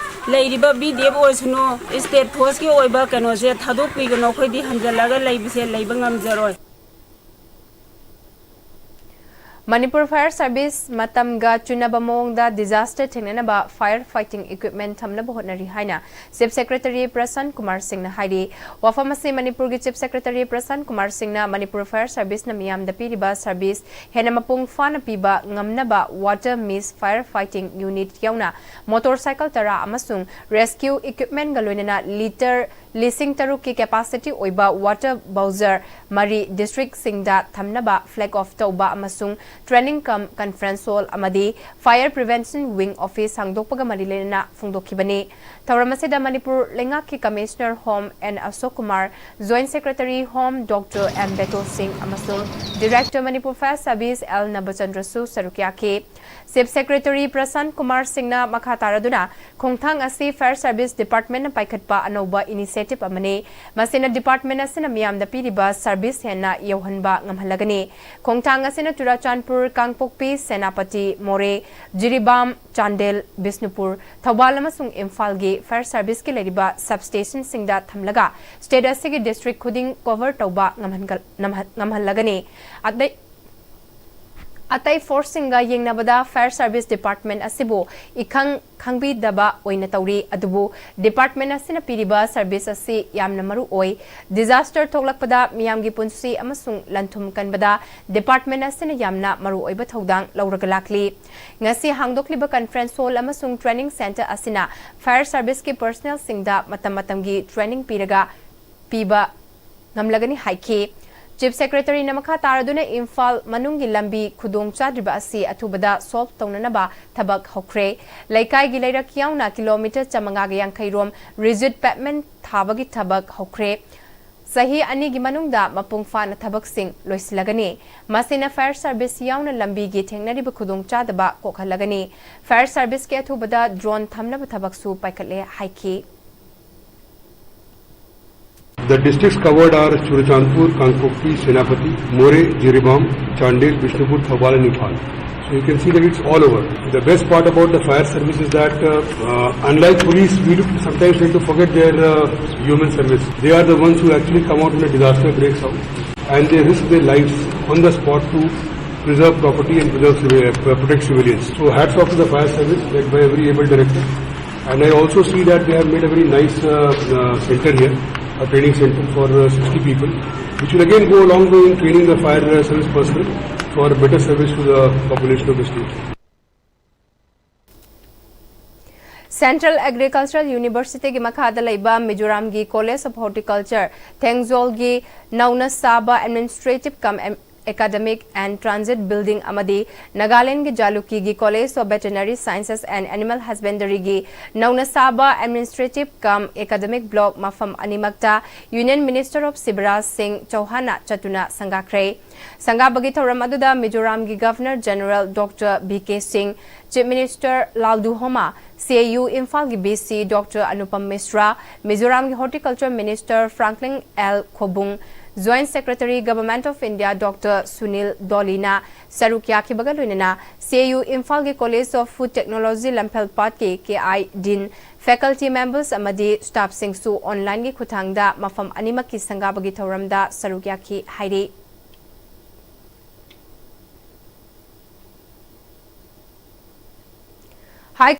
ꯂꯩꯔꯤꯕ ꯕꯤ ꯗꯤ ꯑꯦꯐ ꯑꯣꯏꯁꯅꯨ, ꯁ꯭ꯇꯦꯠ ꯐꯣꯔꯁꯀꯤ ꯑꯣꯏꯕ ꯀꯩꯅꯣꯁꯦ ꯊꯥꯗꯣꯛꯄꯤꯒꯅꯨ꯫ ꯑꯩꯈꯣꯏꯗꯤ ꯍꯟꯖꯜꯂꯒ ꯂꯩꯕꯁꯦ ꯂꯩꯕ ꯉꯝꯖꯔꯣꯏ꯫ ꯃꯅꯤꯄꯨꯔ ꯐꯥꯌꯔ ꯁꯥꯔꯚꯤꯁ ꯃꯇꯝꯒ ꯆꯨꯅꯕ ꯃꯑꯣꯡꯗ ꯗꯤꯖꯥꯁꯇꯔ ꯊꯦꯡꯅꯅꯕ ꯐꯥꯌꯔ ꯐꯥꯏꯇꯤꯡ ꯏꯀ꯭ꯋꯤꯞꯃꯦꯟ ꯊꯝꯅꯕ ꯍꯣꯠꯅꯔꯤ ꯍꯥꯏꯅ ꯆꯤꯐ ꯁꯦꯀ꯭ꯔꯦꯇꯔꯤ ꯄ꯭ꯔꯁꯟ ꯀꯨꯃꯥꯔ ꯁꯤꯡꯅ ꯍꯥꯏꯔꯤ꯫ ꯋꯥꯐꯝ ꯑꯁꯤ ꯃꯅꯤꯄꯨꯔꯒꯤ ꯆꯤꯐ ꯁꯦꯀ꯭ꯔꯦꯇꯔꯤ ꯄ꯭ꯔꯁꯟ ꯀꯨꯃꯥꯔ ꯁꯤꯡꯅ ꯃꯅꯤꯄꯨꯔ ꯐꯥꯌꯔ ꯁꯥꯔꯚꯤꯁꯅ ꯃꯤꯌꯥꯝꯗ ꯄꯤꯔꯤꯕ ꯁꯥꯔꯚꯤꯁ ꯍꯦꯟꯅ ꯃꯄꯨꯡ ꯐꯥꯅ ꯄꯤꯕ ꯉꯝꯅꯕ ꯋꯥꯇꯔ ꯃꯤꯁ ꯐꯥꯌꯔ ꯐꯥꯏꯇꯤꯡ ꯌꯨꯅꯤꯠ ꯌꯥꯎꯅ ꯃꯣꯇꯣꯔ ꯁꯥꯏꯀꯜ ꯇꯔꯥ ꯑꯃꯁꯨꯡ ꯔꯦꯁꯀ꯭ꯌꯨ ꯏꯀ꯭ꯋꯤꯞꯃꯦꯟꯒ ꯂꯣꯏꯅꯅ ꯂꯤꯇꯔ ꯂꯤꯁꯤꯡ ꯇꯔꯨꯛꯀꯤ ꯀꯦꯄꯥꯁꯤꯇꯤ ꯑꯣꯏꯕ ꯋꯥꯇꯔ ꯕꯥꯎꯖꯔ ꯃꯔꯤ ꯗꯤꯁꯇ꯭ꯔꯤꯛꯁꯤꯡꯗ ꯊꯝꯅꯕ ꯐ꯭ꯂꯦꯒ ꯑꯣꯐ ꯇꯧꯕ ꯑꯃꯁꯨꯡ ꯇ꯭ꯔꯦꯅꯤꯡ ꯀꯝ ꯀꯟꯐꯔꯦꯟꯁ ꯍꯣꯜ ꯑꯃꯗꯤ ꯐꯥꯌꯔ ꯄ꯭ꯔꯤꯚꯦꯟꯁꯟ ꯋꯤꯡ ꯑꯣꯐꯤꯁ ꯍꯥꯡꯗꯣꯛꯄꯒ ꯃꯔꯤ ꯂꯩꯅꯅ ꯐꯣꯡꯗꯣꯛꯈꯤꯕꯅꯤ꯫ ꯊꯧꯔꯝ ꯑꯁꯤꯗ ꯃꯅꯤꯄꯨꯔ ꯂꯩꯉꯥꯛꯀꯤ commissioner home N Ashok Kumar, joint secretary home doctor M Beto Singh ꯑꯃꯁꯨꯡ director Manipur fire service L ꯅꯕꯆꯟꯗ꯭ꯔꯁꯨ ꯁꯔꯨꯛ ꯌꯥꯈꯤ꯫ ꯆꯤꯐ ꯁꯦꯀ꯭ꯔꯦꯇꯔꯤ ꯄ꯭ꯔꯁꯟ ꯀꯨꯃꯥꯔ ꯁꯤꯡꯅ ꯃꯈꯥ ꯇꯥꯔꯗꯨꯅ, ꯈꯣꯡꯊꯥꯡ ꯑꯁꯤ ꯐꯥꯌꯔ ꯁꯥꯔꯚꯤꯁ ꯗꯤꯄꯥꯔꯠꯃꯦꯟꯅ ꯄꯥꯏꯈꯠꯄ ꯑꯅꯧꯕ ꯏꯅꯤꯁꯤꯌꯦꯇꯤꯚ ꯑꯃꯅꯤ꯫ ꯃꯁꯤꯅ ꯗꯤꯄꯥꯔꯠꯃꯦꯟ ꯑꯁꯤꯅ ꯃꯤꯌꯥꯝꯗ ꯄꯤꯔꯤꯕ ꯁꯥꯔꯚꯤꯁ ꯍꯦꯟꯅ ꯌꯧꯍꯟꯕ ꯉꯝꯍꯜꯂꯒꯅꯤ꯫ ꯈꯣꯡꯊꯥꯡ ꯑꯁꯤꯅ ꯆꯨꯔꯥꯆꯥꯟꯄꯨꯔ, ꯀꯥꯡꯄꯣꯛꯄꯤ, ꯁꯦꯅꯥꯄꯇꯤ, ꯃꯣꯔꯦ, ꯖꯤꯔꯤꯕꯥꯝ, ꯆꯥꯟꯗꯦꯜ, ꯕꯤꯁꯅꯨꯄꯨꯔ, ꯊꯧꯕꯥꯜ ꯑꯃꯁꯨꯡ ꯏꯝꯐꯥꯜꯒꯤ ꯐꯥꯌꯔ ꯁꯥꯔꯚꯤꯁꯀꯤ ꯂꯩꯔꯤꯕ ꯁꯕꯁ꯭ꯇꯦꯁꯟꯁꯤꯡꯗ ꯊꯝꯂꯒ ꯁ꯭ꯇꯦꯠ ꯑꯁꯤꯒꯤ ꯗꯤꯁꯇ꯭ꯔꯤꯛ ꯈꯨꯗꯤꯡ ꯀꯣꯚꯔ ꯇꯧꯕ ꯉꯝꯍꯟꯒ-, ꯉꯝꯍꯟ-, ꯉꯝꯍꯜꯂꯒꯅꯤ꯫ ꯑꯇꯩ ꯑꯇꯩ ꯐꯣꯔꯁꯁꯤꯡꯒ ꯌꯦꯡꯅꯕꯗ ꯐꯥꯌꯔ ꯁꯥꯔꯚꯤꯁ ꯗꯤꯄꯥꯔꯠꯃꯦꯟ ꯑꯁꯤꯕꯨ ꯏꯈꯪ ꯈꯪꯕꯤꯗꯕ ꯑꯣꯏꯅ ꯇꯧꯔꯤ, ꯑꯗꯨꯕꯨ ꯗꯤꯄꯥꯔꯠꯃꯦꯟ ꯑꯁꯤꯅ ꯄꯤꯔꯤꯕ ꯁꯥꯔꯚꯤꯁ ꯑꯁꯤ ꯌꯥꯝꯅ ꯃꯔꯨ ꯑꯣꯏ꯫ ꯗꯤꯖꯥꯁꯇꯔ ꯊꯣꯛꯂꯛꯄꯗ ꯃꯤꯌꯥꯝꯒꯤ ꯄꯨꯟꯁꯤ ꯑꯃꯁꯨꯡ ꯂꯟ ꯊꯨꯝ ꯀꯟꯕꯗ ꯗꯤꯄꯥꯔꯠꯃꯦꯟ ꯑꯁꯤꯅ ꯌꯥꯝꯅ ꯃꯔꯨ ꯑꯣꯏꯕ ꯊꯧꯗꯥꯡ ꯂꯧꯔꯒ ꯂꯥꯛꯂꯤ꯫ ꯉꯁꯤ ꯍꯥꯡꯗꯣꯛꯂꯤꯕ ꯀꯟꯐꯔꯦꯟꯁ ꯍꯣꯜ ꯑꯃꯁꯨꯡ ꯇ꯭ꯔꯦꯅꯤꯡ ꯁꯦꯟꯇꯔ ꯑꯁꯤꯅ ꯐꯥꯌꯔ ꯁꯥꯔꯚꯤꯁꯀꯤ ꯄꯔꯁꯅꯦꯜꯁꯤꯡꯗ ꯃꯇꯝ ꯃꯇꯝꯒꯤ ꯇ꯭ꯔꯦꯅꯤꯡ ꯄꯤꯔꯒ ꯄꯤꯕ ꯉꯝꯂꯒꯅꯤ ꯍꯥꯏꯈꯤ꯫ ꯆꯤꯐ ꯁꯦꯀ꯭ꯔꯦꯇꯔꯤꯅ ꯃꯈꯥ ꯇꯥꯔꯗꯨꯅ ꯏꯝꯐꯥꯜ ꯃꯅꯨꯡꯒꯤ ꯂꯝꯕꯤ ꯈꯨꯗꯣꯡ ꯆꯥꯗ꯭ꯔꯤꯕ ꯑꯁꯤ ꯑꯊꯨꯕꯗ ꯁꯣꯜꯚ ꯇꯧꯅꯅꯕ ꯊꯕꯛ ꯍꯧꯈ꯭ꯔꯦ꯫ ꯂꯩꯀꯥꯏꯒꯤ ꯂꯩꯔꯛ ꯌꯥꯎꯅ ꯀꯤꯂꯣꯃꯤꯇꯔ ꯆꯥꯃꯉꯥꯒ ꯌꯥꯡꯈꯩ ꯔꯣꯝ ꯔꯤꯖꯤꯠ ꯄꯦꯚꯃꯦꯟ ꯊꯥꯕꯒꯤ ꯊꯕꯛ ꯍꯧꯈ꯭ꯔꯦ꯫ ꯆꯍꯤ ꯑꯅꯤꯒꯤ ꯃꯅꯨꯡꯗ ꯃꯄꯨꯡ ꯐꯥꯅ ꯊꯕꯛꯁꯤꯡ ꯂꯣꯏꯁꯤꯜꯂꯒꯅꯤ꯫ ꯃꯁꯤꯅ ꯐꯥꯌꯔ ꯁꯥꯔꯚꯤꯁ ꯌꯥꯎꯅ ꯂꯝꯕꯤꯒꯤ ꯊꯦꯡꯅꯔꯤꯕ ꯈꯨꯗꯣꯡꯆꯥꯗꯕ ꯀꯣꯛꯍꯜꯂꯒꯅꯤ꯫ ꯐꯥꯌꯔ ꯁꯥꯔꯚꯤꯁꯀꯤ ꯑꯊꯨꯕꯗ ꯗ꯭ꯔꯣꯟ ꯊꯝꯅꯕ ꯊꯕꯛꯁꯨ ꯄꯥꯏꯈꯠꯂꯦ ꯍꯥꯏꯈꯤ꯫ The districts covered are Churachandpur, Kangpokpi, Senapati, Moreh, Jiribam, Chandel, Bishnupur, Thoubal and Imphal. So you can see that it's all over. The best part about the fire service is that uh, uh, unlike police, we do sometimes tend to forget their uh, human service. They are the ones who actually come out when a disaster breaks out and they risk their lives on the spot to preserve property and preserve civil, uh, protect civilians. So hats off to the fire service led by every able director. And I also see that they have made a very nice uh, uh, center here, a training center for uh, sixty people, which will again go a long way in training the fire uh, service personnel for better service to the population of the state. Central Agricultural University ꯒꯤ ꯃꯈꯥꯗ ꯂꯩꯕ ꯃꯤꯖꯣꯔꯥꯝꯒꯤ College of Horticulture ꯊꯦꯡꯖꯣꯜꯒꯤ ꯅꯧꯅ ꯁꯥꯕ Administrative cum Academic and Transit Building ꯑꯃꯗꯤ ꯅꯥꯒꯥꯂꯦꯟꯒꯤ ꯖꯥꯂꯨꯀꯤꯒꯤ College of Veterinary Sciences and Animal Husbandry ꯒꯤ ꯅꯧꯅ ꯁꯥꯕ Administrative cum Academic Block ꯃꯐꯝ ꯑꯅꯤꯃꯛꯇ Union Minister of ꯁꯤꯕꯔꯥꯖ ꯁꯤꯡ ꯆꯧꯍꯥꯟꯅ ꯆꯠꯇꯨꯅ ꯁꯪꯒꯥꯈ꯭ꯔꯦ꯫ ꯁꯪꯒꯥꯕꯒꯤ ꯊꯧꯔꯝ ꯑꯗꯨꯗ ꯃꯤꯖꯣꯔꯥꯝꯒꯤ Governor General Doctor V K Singh, Chief Minister Lalduhoma, C I U ꯏꯝꯐꯥꯜꯒꯤ V C Doctor Anupam Mishra, ꯃꯤꯖꯣꯔꯥꯝꯒꯤ Horticulture Minister Franklin L Khobung, Joint Secretary Government of India Doctor Sunil ꯗꯣꯂꯤꯅ ꯁꯔꯨꯛ ꯌꯥꯈꯤꯕꯒ ꯂꯣꯏꯅꯅ ꯁꯤ ꯑꯥꯏ ꯌꯨ ꯏꯝꯐꯥꯜꯒꯤ College of Food Technology ꯂꯝꯐꯦꯜꯄꯥꯠꯀꯤ K I Dean, faculty members ꯑꯃꯗꯤ staff ꯁꯤꯡꯁꯨ online ꯒꯤ ꯈꯨꯠꯊꯥꯡꯗ ꯃꯐꯝ ꯑꯅꯤꯃꯛꯀꯤ ꯁꯪꯒꯥꯕꯒꯤ ꯊꯧꯔꯝꯗ ꯁꯔꯨꯛ ꯌꯥꯈꯤ ꯍꯥꯏꯔꯤ꯫ High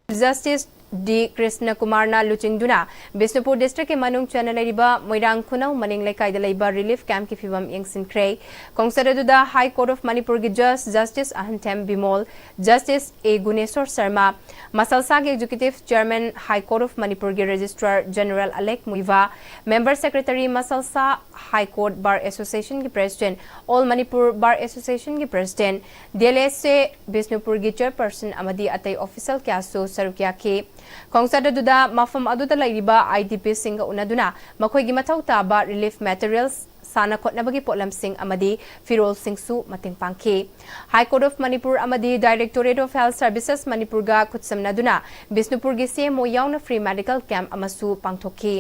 Justice ꯗꯤ ꯀ꯭ꯔꯤꯁꯅ ꯀꯨꯃꯥꯔꯅ ꯂꯨꯆꯤꯡꯗꯨꯅ ꯕꯤꯁꯅꯨꯄꯨꯔ district ꯀꯤ ꯃꯅꯨꯡ ꯆꯟꯅ ꯂꯩꯔꯤꯕ ꯃꯣꯏꯔꯥꯡ ꯈꯨꯅꯧ ꯃꯅꯤꯡ ꯂꯩꯀꯥꯏꯗ ꯂꯩꯕ relief camp ꯀꯤ ꯐꯤꯚꯝ ꯌꯦꯡꯁꯤꯟꯈ꯭ꯔꯦ꯫ ꯈꯣꯡꯆꯠ ꯑꯗꯨꯗ High Court of ꯃꯅꯤꯄꯨꯔꯒꯤ Judge Justice Ahanthem Bimol, Justice A Guneshwar Sharma, ꯃꯁꯜꯁꯥꯒꯤ Executive Chairman, High Court of ꯃꯅꯤꯄꯨꯔꯒꯤ Registrar General Alek Muivah, Member Secretary, ꯃꯁꯜꯁꯥ High Court Bar Association ꯒꯤ President, All Manipur Bar Association ꯒꯤ President, ꯗꯤ ꯑꯦꯜ ꯑꯦꯁ ꯑꯦ ꯕꯤꯁꯅꯨꯄꯨꯔꯒꯤ Chairperson ꯑꯃꯗꯤ ꯑꯇꯩ official ꯀꯌꯥꯁꯨ ꯁꯔꯨꯛ ꯌꯥꯈꯤ꯫ ꯈꯣꯡꯆꯠ ꯑꯗꯨꯗ ꯃꯐꯝ ꯑꯗꯨꯗ ꯂꯩꯔꯤꯕ ꯑꯥꯏ ꯗꯤ ꯄꯤ ꯁꯤꯡꯒ ꯎꯅꯗꯨꯅ ꯃꯈꯣꯏꯒꯤ ꯃꯊꯧ ꯇꯥꯕ relief materials, ꯁꯥꯟꯅ ꯈꯣꯠꯅꯕꯒꯤ ꯄꯣꯠꯂꯝꯁꯤꯡ ꯑꯃꯗꯤ ꯐꯤꯔꯣꯜꯁꯤꯡꯁꯨ ꯃꯇꯦꯡ ꯄꯥꯡꯈꯤ꯫ High Court of ꯃꯅꯤꯄꯨꯔ ꯑꯃꯗꯤ Directorate of Health Services ꯃꯅꯤꯄꯨꯔꯒ ꯈꯨꯠꯁꯝꯅꯗꯨꯅ ꯕꯤꯁꯅꯨꯄꯨꯔꯒꯤ ꯁꯤ ꯑꯦꯝ ꯑꯣ ꯌꯥꯎꯅ free medical camp ꯑꯃꯁꯨ ꯄꯥꯡꯊꯣꯛꯈꯤ꯫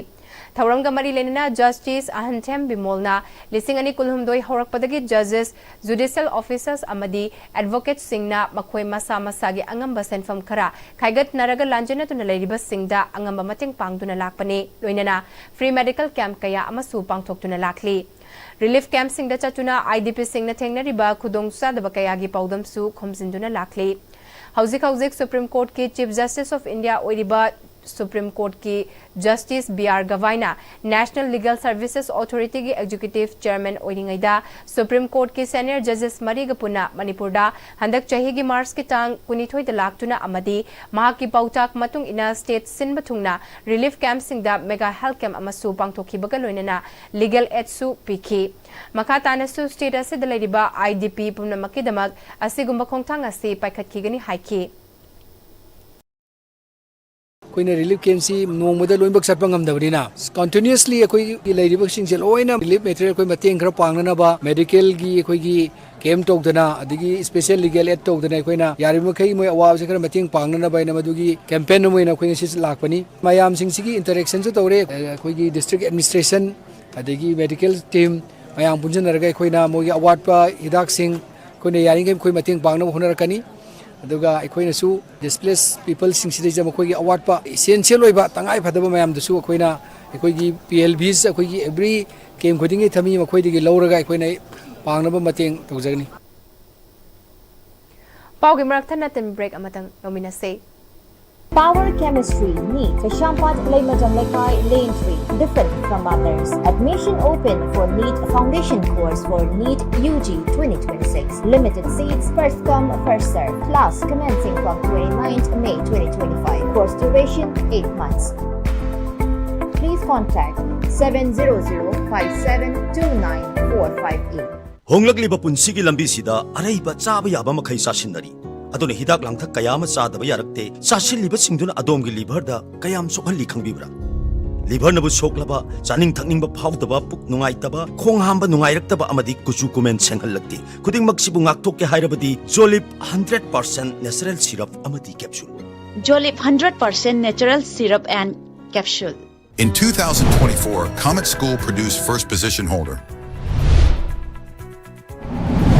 ꯊꯧꯔꯝꯒ ꯃꯔꯤ ꯂꯩꯅꯅ ꯖꯁꯇꯤꯁ ꯑꯍꯟꯊꯦꯝ ꯕꯤꯃꯣꯜꯅ ꯂꯤꯁꯤꯡ ꯑꯅꯤ ꯀꯨꯟꯍꯨꯝꯗꯣꯏ ꯍꯧꯔꯛꯄꯗꯒꯤ ꯖꯖꯦꯁ, ꯖꯨꯗꯤꯁꯤꯌꯦꯜ ꯑꯣꯐꯤꯁꯔꯁ ꯑꯃꯗꯤ ꯑꯦꯗꯚꯣꯀꯦꯠꯁꯤꯡꯅ ꯃꯈꯣꯏ ꯃꯁꯥ ꯃꯁꯥꯒꯤ ꯑꯉꯝꯕ ꯁꯦꯟꯐꯝ ꯈꯔ ꯈꯥꯏꯒꯠꯅꯔꯒ ꯂꯥꯟꯖꯦꯟꯅꯗꯨꯅ ꯂꯩꯔꯤꯕꯁꯤꯡꯗ ꯑꯉꯝꯕ ꯃꯇꯦꯡ ꯄꯥꯡꯗꯨꯅ ꯂꯥꯛꯄꯅꯤ꯫ ꯂꯣꯏꯅꯅ ꯐ꯭ꯔꯤ ꯃꯦꯗꯤꯀꯦꯜ ꯀꯦꯝꯞ ꯀꯌꯥ ꯑꯃꯁꯨ ꯄꯥꯡꯊꯣꯛꯇꯨꯅ ꯂꯥꯛꯂꯤ꯫ ꯔꯤꯂꯤꯐ ꯀꯦꯝꯞꯁꯤꯡꯗ ꯆꯠꯇꯨꯅ ꯑꯥꯏꯗꯤꯄꯤꯁꯤꯡꯅ ꯊꯦꯡꯅꯔꯤꯕ ꯈꯨꯗꯣꯡꯆꯥꯗꯕ ꯀꯌꯥꯒꯤ ꯄꯥꯎꯗꯝꯁꯨ ꯈꯣꯝꯖꯤꯟꯗꯨꯅ ꯂꯥꯛꯂꯤ꯫ ꯍꯧꯖꯤꯛ ꯍꯧꯖꯤꯛ ꯁꯨꯄ꯭ꯔꯤꯝ ꯀꯣꯔꯠꯀꯤ ꯆꯤꯐ ꯖꯁꯇꯤꯁ ꯑꯣꯐ ꯏꯟꯗꯤꯌꯥ ꯑꯣꯏꯔꯤꯕ ꯁꯨꯄ꯭ꯔꯤꯝ ꯀꯣꯔꯠꯀꯤ ꯖꯁꯇꯤꯁ ꯕꯤ ꯑꯥꯔ ꯒꯚꯥꯏꯅ ꯅꯦꯁꯅꯦꯜ ꯂꯤꯒꯦꯜ ꯁꯔꯚꯤꯁꯦꯁ ꯑꯣꯊꯣꯔꯤꯇꯤꯒꯤ ꯑꯦꯛꯖꯤꯀ꯭ꯌꯨꯇꯤꯚ ꯆꯦꯌꯔꯃꯦꯟ ꯑꯣꯏꯔꯤꯉꯩꯗ ꯁꯨꯄ꯭ꯔꯤꯝ ꯀꯣꯔꯠꯀꯤ ꯁꯦꯅꯤꯌꯔ ꯖꯖꯦꯁ ꯃꯔꯤꯒ ꯄꯨꯟꯅ ꯃꯅꯤꯄꯨꯔꯗ ꯍꯟꯗꯛ ꯆꯍꯤꯒꯤ ꯃꯥꯔꯆꯀꯤ ꯇꯥꯡ ꯀꯨꯟꯅꯤꯊꯣꯏꯗ ꯂꯥꯛꯇꯨꯅ ꯑꯃꯗꯤ ꯃꯍꯥꯛꯀꯤ ꯄꯥꯎꯇꯥꯛ ꯃꯇꯨꯡ ꯏꯟꯅ ꯁ꯭ꯇꯦꯠ ꯁꯤꯟꯕ ꯊꯨꯡꯅ ꯔꯤꯂꯤꯐ ꯀꯦꯝꯞꯁꯤꯡꯗ ꯃꯦꯒꯥ ꯍꯦꯜꯊ ꯀꯦꯝꯞ ꯑꯃꯁꯨ ꯄꯥꯡꯊꯣꯛꯈꯤꯕꯒ ꯂꯣꯏꯅꯅ ꯂꯤꯒꯦꯜ ꯑꯦꯗꯁꯨ ꯄꯤꯈꯤ꯫ ꯃꯈꯥ ꯇꯥꯅꯁꯨ ꯁ꯭ꯇꯦꯠ ꯑꯁꯤꯗ ꯂꯩꯔꯤꯕ ꯑꯥꯏ ꯗꯤ ꯄꯤ ꯄꯨꯝꯅꯃꯛꯀꯤꯗꯃꯛ ꯑꯁꯤꯒꯨꯝꯕ ꯈꯣꯡꯊꯥꯡ ꯑꯁꯤ ꯄꯥꯏꯈꯠꯈꯤꯒꯅꯤ ꯍꯥꯏꯈꯤ꯫ ꯑꯩꯈꯣꯏꯅ ꯔꯤꯂꯤꯐ ꯀꯦꯝꯞꯁꯤ ꯅꯣꯡꯃꯗ ꯂꯣꯏꯅꯃꯛ ꯆꯠꯄ ꯉꯝꯗꯕꯅꯤꯅ, ꯀꯟꯇꯤꯅ꯭ꯌꯨꯁꯂꯤ ꯑꯩꯈꯣꯏꯒꯤ ꯂꯩꯔꯤꯕꯁꯤꯡꯁꯦ ꯂꯣꯏꯅ ꯔꯤꯂꯤꯐ ꯃꯦꯇꯔꯤꯌꯦꯜ ꯑꯩꯈꯣꯏ ꯃꯇꯦꯡ ꯈꯔ ꯄꯥꯡꯅꯅꯕ, ꯃꯦꯗꯤꯀꯦꯜꯒꯤ ꯑꯩꯈꯣꯏꯒꯤ ꯀꯦꯝꯞ ꯇꯧꯗꯅ, ꯑꯗꯒꯤ ꯁ꯭ꯄꯦꯁꯦꯜ ꯂꯤꯒꯦꯜ ꯑꯦꯗ ꯇꯧꯗꯅ, ꯑꯩꯈꯣꯏꯅ ꯌꯥꯔꯤꯕꯃꯈꯩ ꯃꯣꯏ ꯑꯋꯥꯕꯁꯦ ꯈꯔ ꯃꯇꯦꯡ ꯄꯥꯡꯅꯅꯕ ꯍꯥꯏꯅ ꯃꯗꯨꯒꯤ ꯀꯦꯝꯄꯦꯟ ꯑꯃ ꯑꯣꯏꯅ ꯑꯩꯈꯣꯏ ꯉꯁꯤ ꯂꯥꯛꯄꯅꯤ꯫ ꯃꯌꯥꯝꯁꯤꯡꯁꯤꯒꯤ ꯏꯟꯇꯔꯦꯛꯁꯟꯁꯨ ꯇꯧꯔꯦ꯫ ꯑꯩꯈꯣꯏꯒꯤ ꯗꯤꯁꯇ꯭ꯔꯤꯛ ꯑꯦꯗꯃꯤꯅꯤꯁꯇ꯭ꯔꯦꯁꯟ, ꯑꯗꯒꯤ ꯃꯦꯗꯤꯀꯦꯜ ꯇꯤꯝ ꯃꯌꯥꯝ ꯄꯨꯟꯁꯤꯟꯅꯔꯒ ꯑꯩꯈꯣꯏꯅ ꯃꯣꯏꯒꯤ ꯑꯋꯥꯠꯄ ꯍꯤꯗꯥꯛꯁꯤꯡ ꯑꯩꯈꯣꯏꯅ ꯌꯥꯔꯤꯈꯩ ꯃꯈꯣꯏ ꯃꯇꯦꯡ ꯄꯥꯡꯅꯕ ꯍꯣꯠꯅꯔꯛꯀꯅꯤ꯫ ꯑꯗꯨꯒ ꯑꯩꯈꯣꯏꯅꯁꯨ ꯗꯤꯁꯄ꯭ꯂꯦꯁ ꯄꯤꯄꯜꯁꯤꯡꯁꯤꯗꯩꯁꯤꯗ ꯃꯈꯣꯏꯒꯤ ꯑꯋꯥꯠꯄ, ꯏꯁꯦꯟꯁꯤꯌꯦꯜ ꯑꯣꯏꯕ, ꯇꯉꯥꯏ ꯐꯗꯕ ꯃꯌꯥꯝꯗꯨꯁꯨ ꯑꯩꯈꯣꯏꯅ ꯑꯩꯈꯣꯏꯒꯤ ꯄꯤ ꯑꯦꯜ ꯚꯤꯁ ꯑꯩꯈꯣꯏꯒꯤ ꯑꯦꯕ꯭ꯔꯤ ꯀꯦꯝꯞ ꯈꯨꯗꯤꯡꯒꯤ ꯊꯝꯃꯤ, ꯃꯈꯣꯏꯗꯒꯤ ꯂꯧꯔꯒ ꯑꯩꯈꯣꯏꯅ ꯄꯥꯡꯅꯕ ꯃꯇꯦꯡ ꯇꯧꯖꯒꯅꯤ꯫ ꯄꯥꯎꯒꯤ ꯃꯔꯛ ꯊꯠꯅ ꯇꯤꯝ ꯕ꯭ꯔꯦꯛ ꯑꯃꯇꯪ ꯂꯧꯃꯤꯟꯅꯁꯦ꯫ Power Chemistry, NEET, Keshwampat, Leimajam Lekai, Lane three, different from others. Admission open for NEET Foundation course for NEET U G twenty twenty-six. Limited seats, first come, first serve. Class commencing from twenty-ninth May twenty twenty-five. Course duration eight months. Please contact seven zero zero five seven two nine four five eight. ꯍꯣꯡꯂꯛꯂꯤꯕ ꯄꯨꯟꯁꯤꯒꯤ ꯂꯝꯕꯤꯁꯤꯗ ꯑꯔꯩꯕ ꯆꯥꯕ ꯌꯥꯕ ꯃꯈꯩ ꯆꯥꯁꯤꯟꯅꯔꯤ꯫ ꯑꯗꯨꯅ ꯍꯤꯗꯥꯛ ꯂꯥꯡꯊꯛ ꯀꯌꯥ ꯑꯃ ꯆꯥꯗꯕ ꯌꯥꯔꯛꯇꯦ꯫ ꯆꯥꯁꯤꯜꯂꯤꯕꯁꯤꯡꯗꯨꯅ ꯑꯗꯣꯝꯒꯤ ꯂꯤꯚꯔꯗ ꯀꯌꯥꯝ ꯁꯣꯛꯍꯜꯂꯤ ꯈꯪꯕꯤꯕ꯭ꯔꯥ? ꯂꯤꯚꯔꯅꯕꯨ ꯁꯣꯛꯂꯕ, ꯆꯥꯅꯤꯡ ꯊꯛꯅꯤꯡꯕ ꯐꯥꯎꯗꯕ, ꯄꯨꯛ ꯅꯨꯡꯉꯥꯏꯇꯕ, ꯈꯣꯡ ꯍꯥꯝꯕ ꯅꯨꯡꯉꯥꯏꯔꯛꯇꯕ ꯑꯃꯗꯤ ꯀꯨꯆꯨ ꯀꯨꯃꯦꯟ ꯁꯦꯡꯍꯜꯂꯛꯇꯦ꯫ ꯈꯨꯗꯤꯡꯃꯛꯁꯤꯕꯨ ꯉꯥꯛꯊꯣꯛꯀꯦ ꯍꯥꯏꯔꯕꯗꯤ ꯖꯣꯂꯤꯞ ꯍꯟꯗ꯭ꯔꯦꯠ ꯄꯥꯔꯁꯦꯟꯠ natural syrup ꯑꯃꯗꯤ capsule꯫ Jolip hundred percent natural syrup and capsule. In two thousand twenty-four, Comet School produced first position holder.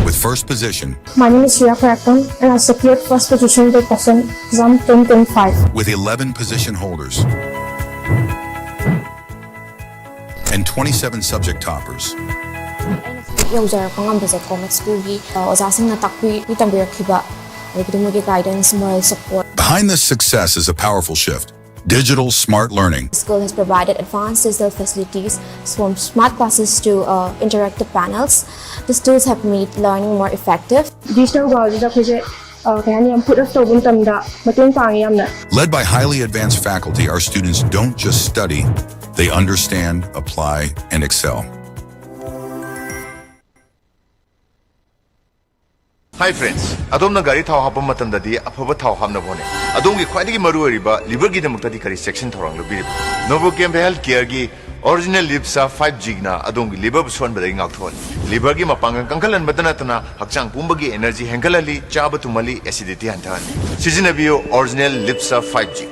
With first position, My name is Shreya Khairakpam and I secured first position for Kosen exam twenty twenty-five. With eleven position holders and twenty-seven subject toppers. ꯌꯧꯖꯔꯛꯄ ꯉꯝꯕꯁꯦ Comet ꯁ꯭ꯀꯨꯜꯒꯤ ꯑꯣꯖꯥꯁꯤꯡꯅ ꯇꯥꯛꯄꯤ ꯇꯝꯕꯤꯔꯛꯈꯤꯕ, ꯑꯗꯒꯤꯗꯤ ꯃꯣꯏꯒꯤ guidance, moral support. Behind this success is a powerful shift. Digital smart learning. School has provided advanced digital facilities, from smart classes to uh, interactive panels. These tools have made learning more effective. Digital worldꯁꯤꯗ ꯑꯩꯈꯣꯏꯁꯦ ꯑ, ꯀꯩ ꯍꯥꯏꯅꯤ, ꯌꯥꯝ put up ꯇꯧꯕ ꯃꯇꯝꯗ ꯃꯇꯦꯡ ꯄꯥꯡꯉꯦ ꯌꯥꯝꯅ. Led by highly advanced faculty, our students don't just study, they understand, apply, and excel. Hi friends, ꯑꯗꯣꯝꯅ ꯒꯥꯔꯤ ꯊꯥꯎ ꯍꯥꯞꯄ ꯃꯇꯝꯗꯗꯤ ꯑꯐꯕ ꯊꯥꯎ ꯍꯥꯞꯅꯕ ꯍꯣꯠꯅꯩ꯫ ꯑꯗꯣꯝꯒꯤ ꯈ꯭ꯋꯥꯏꯗꯒꯤ ꯃꯔꯨꯑꯣꯏꯔꯤꯕ liverꯒꯤꯗꯃꯛꯇꯗꯤ ꯀꯔꯤ ꯆꯦꯛꯁꯤꯟ ꯊꯧꯔꯥꯡ ꯂꯧꯕꯤꯔꯤꯕ? Novochem Health Careꯒꯤ Original Lip Surf five Gꯅ ꯑꯗꯣꯝꯒꯤ liverꯕꯨ ꯁꯣꯟꯕꯗꯒꯤ ꯉꯥꯛꯊꯣꯛꯍꯜꯂꯤ꯫ Liverꯒꯤ ꯃꯄꯥꯡꯒꯜ ꯀꯟꯈꯠꯍꯟꯕꯇ ꯅꯠꯇꯅ ꯍꯛꯆꯥꯡ ꯄꯨꯝꯕꯒꯤ energy ꯍꯦꯟꯒꯠꯍꯜꯂꯤ, ꯆꯥꯕ ꯇꯨꯝꯍꯜꯂꯤ, acidity ꯍꯟꯊꯍꯜꯂꯤ꯫ ꯁꯤꯖꯤꯟꯅꯕꯤꯌꯨ Original Lip Surf five G꯫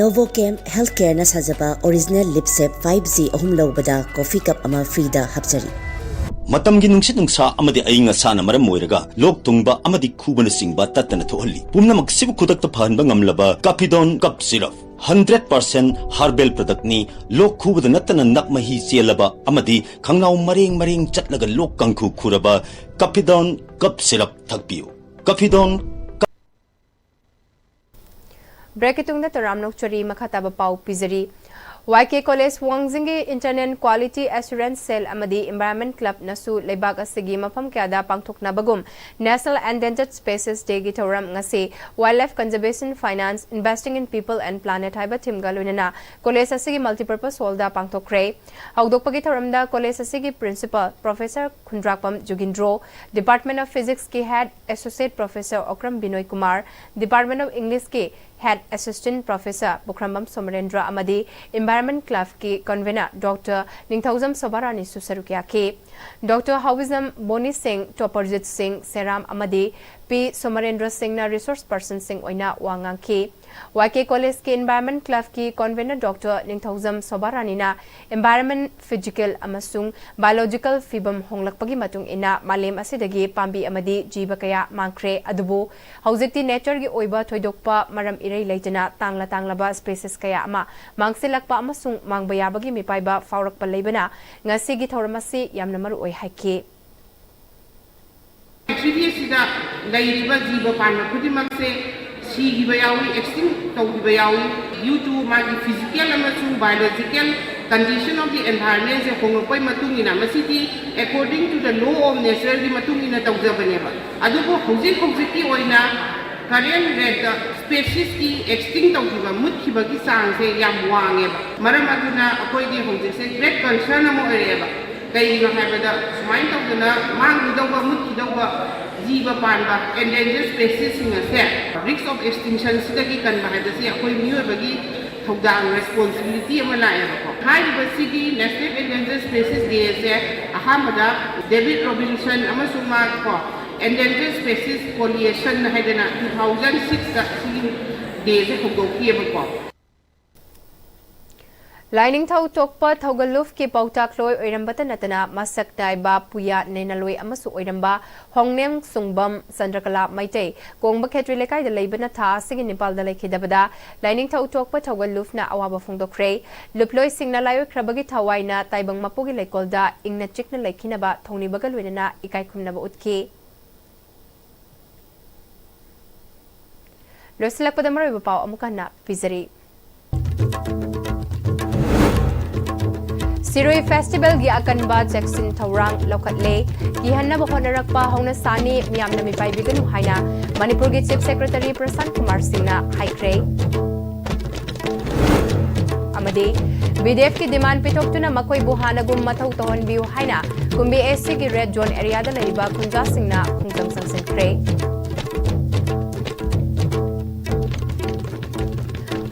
Novochem Healthcareꯅ ꯁꯥꯖꯕ Original Lip Surf five G ꯑꯍꯨꯝ ꯂꯧꯕꯗ coffee cup ꯑꯃ freeꯗ ꯍꯥꯞꯆꯔꯤ꯫ ꯃꯇꯝꯒꯤ ꯅꯨꯡꯁꯤꯠ ꯅꯨꯡꯁꯥ ꯑꯃꯗꯤ ꯑꯏꯪ ꯑꯁꯥꯅ ꯃꯔꯝ ꯑꯣꯏꯔꯒ ꯂꯣꯛ ꯊꯨꯡꯕ ꯑꯃꯗꯤ ꯈꯨꯕꯅꯆꯤꯡꯕ ꯇꯠꯇꯅ ꯊꯣꯛꯍꯜꯂꯤ꯫ ꯄꯨꯝꯅꯃꯛꯁꯤꯕꯨ ꯈꯨꯗꯛꯇ ꯐꯍꯟꯕ ꯉꯝꯂꯕ Caphidone Cough Syrup, hundred percent herbal productꯅꯤ꯫ ꯂꯣꯛ ꯈꯨꯕꯗ ꯅꯠꯇꯅ ꯅꯞ ꯃꯍꯤ ꯆꯦꯜꯂꯕ ꯑꯃꯗꯤ ꯈꯪꯅꯥꯎ ꯃꯔꯦꯡ ꯃꯔꯦꯡ ꯆꯠꯂꯒ ꯂꯣꯛ ꯀꯥꯡꯈꯨ ꯈꯨꯔꯕ Caphidone Cough Syrup ꯊꯛꯄꯤꯌꯨ꯫ Caphidone ꯕ꯭ꯔꯦꯛꯀꯤ ꯇꯨꯡꯗ ꯇꯔꯥꯝꯅ ꯑꯣꯛꯆꯔꯤ꯫ ꯃꯈꯥ ꯇꯥꯕ ꯄꯥꯎ ꯄꯤꯖꯔꯤ꯫ ꯋꯥꯏ ꯀꯦ ꯀꯣꯂꯦꯖ ꯋꯥꯡꯖꯤꯡꯒꯤ Internal Quality Assurance Cell ꯑꯃꯗꯤ Environment Clubꯅꯁꯨ ꯂꯩꯕꯥꯛ ꯑꯁꯤꯒꯤ ꯃꯐꯝ ꯀꯌꯥꯗ ꯄꯥꯡꯊꯣꯛꯅꯕꯒꯨꯝ National Endangered Species Dayꯒꯤ ꯊꯧꯔꯝ ꯉꯁꯤ Wildlife Conservation Finance, Investing in People and Planet ꯍꯥꯏꯕ themeꯒ ꯂꯣꯏꯅꯅ ꯀꯣꯂꯦꯖ ꯑꯁꯤꯒꯤ multipurpose hallꯗ ꯄꯥꯡꯊꯣꯛꯈ꯭ꯔꯦ꯫ ꯍꯧꯗꯣꯛꯄꯒꯤ ꯊꯧꯔꯝꯗ ꯀꯣꯂꯦꯖ ꯑꯁꯤꯒꯤ Principal Professor Khundrakpam ꯖꯨꯒꯤꯟꯗ꯭ꯔꯣ, Department of Physicsꯀꯤ Head Associate Professor Okram ꯕꯤꯅꯣꯏ Kumar, Department of Englishꯀꯤ Head Assistant Professor ꯄꯨꯈ꯭ꯔꯝꯕꯝ ꯁꯣꯃꯔꯦꯟꯗ꯭ꯔ ꯑꯃꯗꯤ Environment Clubꯀꯤ Convener Doctor ꯅꯤꯡꯊꯧꯖꯝ ꯁꯣꯚꯥꯔꯥꯅꯤꯁꯨ ꯁꯔꯨꯛ ꯌꯥꯈꯤ꯫ Doctor ꯍꯥꯎꯕꯤꯖꯝ ꯕꯣꯅꯤ ꯁꯤꯡ, ꯇꯣꯄꯔꯖꯤꯠ ꯁꯤꯡ, ꯁꯦꯔꯥꯝ ꯑꯃꯗꯤ ꯄꯤ ꯁꯣꯃꯔꯦꯟꯗ꯭ꯔ ꯁꯤꯡꯅ resource personꯁꯤꯡ ꯑꯣꯏꯅ ꯋꯥ ꯉꯥꯡꯈꯤ꯫ ꯋꯥꯏ ꯀꯦ ꯀꯣꯂꯦꯖꯀꯤ Environment Clubꯀꯤ convener Doctor ꯅꯤꯡꯊꯧꯖꯝ ꯁꯣꯚꯥꯔꯥꯅꯤꯅ environment, physical ꯑꯃꯁꯨꯡ biological ꯐꯤꯕꯝ ꯍꯣꯡꯂꯛꯄꯒꯤ ꯃꯇꯨꯡ ꯏꯟꯅ ꯃꯥꯂꯦꯝ ꯑꯁꯤꯗꯒꯤ ꯄꯥꯝꯕꯤ ꯑꯃꯗꯤ ꯖꯤꯕ ꯀꯌꯥ ꯃꯥꯡꯈ꯭ꯔꯦ, ꯑꯗꯨꯕꯨ ꯍꯧꯖꯤꯛꯇꯤ natureꯒꯤ ꯑꯣꯏꯕ ꯊꯣꯏꯗꯣꯛꯄ ꯃꯔꯝ ꯏꯔꯩ ꯂꯩꯇꯅ ꯇꯥꯡꯂ ꯇꯥꯡꯂꯕ species ꯀꯌꯥ ꯑꯃ ꯃꯥꯡꯁꯤꯜꯂꯛꯄ ꯑꯃꯁꯨꯡ ꯃꯥꯡꯕ ꯌꯥꯕꯒꯤ ꯃꯤꯄꯥꯏꯕ ꯐꯥꯎꯔꯛꯄ ꯂꯩꯕꯅ ꯉꯁꯤꯒꯤ ꯊꯧꯔꯝ ꯑꯁꯤ ꯌꯥꯝꯅ ꯃꯔꯨ ꯑꯣꯏ ꯍꯥꯏꯈꯤ꯫ ꯄ꯭ꯔꯤꯊꯤꯕꯤ ꯑꯁꯤꯗ ꯂꯩꯔꯤꯕ ꯖꯤꯕ ꯄꯥꯟꯕ ꯈꯨꯗꯤꯡꯃꯛꯁꯦ ꯁꯤꯈꯤꯕ ꯌꯥꯎꯏ, extinct ꯇꯧꯈꯤꯕ ꯌꯥꯎꯏ꯫ Due to ꯃꯥꯒꯤ physical ꯑꯃꯁꯨꯡ biological condition of the environmentꯁꯦ ꯍꯣꯡꯂꯛꯄꯒꯤ ꯃꯇꯨꯡ ꯏꯟꯅ, ꯃꯁꯤꯗꯤ according to the law of natureꯒꯤ ꯃꯇꯨꯡ ꯏꯟꯅ ꯇꯧꯖꯕꯅꯦꯕ꯫ ꯑꯗꯨꯕꯨ ꯍꯧꯖꯤꯛ ꯍꯧꯖꯤꯛꯀꯤ ꯑꯣꯏꯅ current rateꯇ speciesꯀꯤ extinct ꯇꯧꯈꯤꯕ, ꯃꯨꯠꯈꯤꯕꯒꯤ ꯆꯥꯡꯁꯦ ꯌꯥꯝ ꯋꯥꯡꯉꯦꯕ꯫ ꯃꯔꯝ ꯑꯗꯨꯅ ꯑꯩꯈꯣꯏꯒꯤ ꯍꯧꯖꯤꯛꯁꯦ great concern ꯑꯃ ꯑꯣꯏꯔꯛꯑꯦꯕ꯫ ꯀꯩꯒꯤꯅꯣ ꯍꯥꯏꯕꯗ, ꯁꯨꯃꯥꯏꯅ ꯇꯧꯗꯅ ꯃꯥꯡꯈꯤꯗꯧꯕ, ꯃꯨꯠꯈꯤꯗꯧꯕ ꯖꯤꯕ ꯄꯥꯟꯕ, endangered speciesꯁꯤꯡ ꯑꯁꯦ risk of extinctionꯁꯤꯗꯒꯤ ꯀꯟꯕ ꯍꯥꯏꯕꯁꯤ ꯑꯩꯈꯣꯏ ꯃꯤꯑꯣꯏꯕꯒꯤ ꯊꯧꯗꯥꯡ, responsibility ꯑꯃ ꯂꯥꯛꯑꯦꯕꯀꯣ꯫ ꯍꯥꯏꯔꯤꯕꯁꯤꯒꯤ National Endangered Species Day ꯑꯁꯦ ꯑꯍꯥꯟꯕꯗ David Robinson ꯑꯃꯁꯨꯡ ꯃꯥ ꯀꯣ Endangered Species Coalition ꯍꯥꯏꯗꯅ two thousand sixꯇ ꯁꯤꯒꯤ dayꯁꯦ ꯍꯧꯗꯣꯛꯈꯤꯑꯕꯀꯣ꯫ ꯂꯥꯏꯅꯤꯡꯊꯧ ꯊꯣꯛꯄ ꯊꯧꯒꯜꯂꯨꯞꯀꯤ ꯄꯥꯎꯇꯥꯛꯂꯣꯏ ꯑꯣꯏꯔꯝꯕꯇ ꯅꯠꯇꯅ ꯃꯁꯛ ꯅꯥꯏꯕ ꯄꯨꯌꯥ ꯅꯩꯅꯂꯣꯏ ꯑꯃꯁꯨ ꯑꯣꯏꯔꯝꯕ ꯍꯣꯡꯅꯦꯝ ꯁꯨꯡꯕꯝ ꯆꯟꯗ꯭ꯔꯀꯂꯥ ꯃꯩꯇꯩ ꯀꯣꯡꯕ ꯈꯦꯇ꯭ꯔꯤ ꯂꯩꯀꯥꯏꯗ ꯂꯩꯕꯅ ꯊꯥ ꯑꯁꯤꯒꯤ ꯅꯤꯄꯥꯜꯗ ꯂꯩꯈꯤꯗꯕꯗ ꯂꯥꯏꯅꯤꯡꯊꯧ ꯊꯣꯛꯄ ꯊꯧꯒꯜꯂꯨꯞꯅ ꯑꯋꯥꯕ ꯐꯣꯡꯗꯣꯛꯈ꯭ꯔꯦ꯫ ꯂꯨꯞꯂꯣꯏꯁꯤꯡꯅ ꯂꯥꯏꯑꯣꯏꯈ꯭ꯔꯕꯒꯤ ꯊꯋꯥꯏꯅ ꯇꯥꯏꯕꯪ ꯃꯄꯨꯒꯤ ꯂꯩꯀꯣꯜꯗ ꯏꯪꯅ ꯆꯤꯛꯅ ꯂꯩꯈꯤꯅꯕ ꯊꯧꯅꯤꯕꯒ ꯂꯣꯏꯅꯅ ꯏꯀꯥꯏ ꯈꯨꯝꯅꯕ ꯎꯠꯈꯤ꯫ ꯂꯣꯏꯁꯤꯜꯂꯛꯄꯗ ꯃꯔꯨꯑꯣꯏꯕ ꯄꯥꯎ ꯑꯃꯨꯛ ꯍꯟꯅ ꯄꯤꯖꯔꯤ꯫ ꯁꯤꯔꯣꯏ ꯐꯦꯁꯇꯤꯚꯦꯜꯒꯤ ꯑꯀꯟꯕ ꯆꯦꯛꯁꯤꯟ ꯊꯧꯔꯥꯡ ꯂꯧꯈꯠꯂꯦ꯫ ꯀꯤꯍꯟꯅꯕ ꯍꯣꯠꯅꯔꯛꯄ ꯍꯧꯅꯁꯥꯅꯤ, ꯃꯤꯌꯥꯝꯅ ꯃꯤꯄꯥꯏꯕꯤꯒꯅꯨ ꯍꯥꯏꯅ ꯃꯅꯤꯄꯨꯔꯒꯤ ꯆꯤꯐ ꯁꯦꯀ꯭ꯔꯦꯇꯔꯤ ꯄ꯭ꯔꯁꯥꯟꯠ ꯀꯨꯃꯥꯔ ꯁꯤꯡꯅ ꯍꯥꯏꯈ꯭ꯔꯦ꯫ ꯑꯃꯗꯤ ꯕꯤꯗꯤꯑꯦꯐꯀꯤ ꯗꯤꯃꯥꯟ ꯄꯤꯊꯣꯛꯇꯨꯅ ꯃꯈꯣꯏꯕꯨ ꯍꯥꯟꯅꯒꯨꯝ ꯃꯊꯧ ꯇꯧꯍꯟꯕꯤꯌꯨ ꯍꯥꯏꯅ ꯀꯨꯝꯕꯤ ꯑꯦꯁ ꯁꯤꯒꯤ ꯔꯦꯗ ꯖꯣꯟ ꯑꯦꯔꯤꯌꯥꯗ ꯂꯩꯔꯤꯕ ꯈꯨꯟꯖꯥꯁꯤꯡꯅ ꯈꯣꯡꯖꯪ ꯆꯪꯁꯤꯟꯈ꯭ꯔꯦ꯫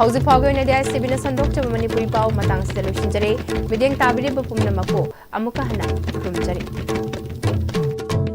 ꯍꯧꯖꯤꯛ ꯐꯥꯎꯒꯤ ꯑꯣꯏꯅꯗꯤ ꯑꯥꯏ ꯑꯦꯁ ꯇꯤ ꯚꯤꯅ ꯁꯟꯗꯣꯛꯆꯕ ꯃꯅꯤꯄꯨꯔꯤ ꯄꯥꯎ ꯃꯇꯥꯡꯁꯤꯗ ꯂꯣꯏꯁꯤꯟꯖꯔꯦ꯫ ꯃꯤꯠꯌꯦꯡ ꯇꯥꯕꯤꯔꯤꯕ ꯄꯨꯝꯅꯃꯛꯄꯨ ꯑꯃꯨꯛꯀ ꯍꯟꯅ ꯈꯨꯔꯨꯝꯖꯔꯤ꯫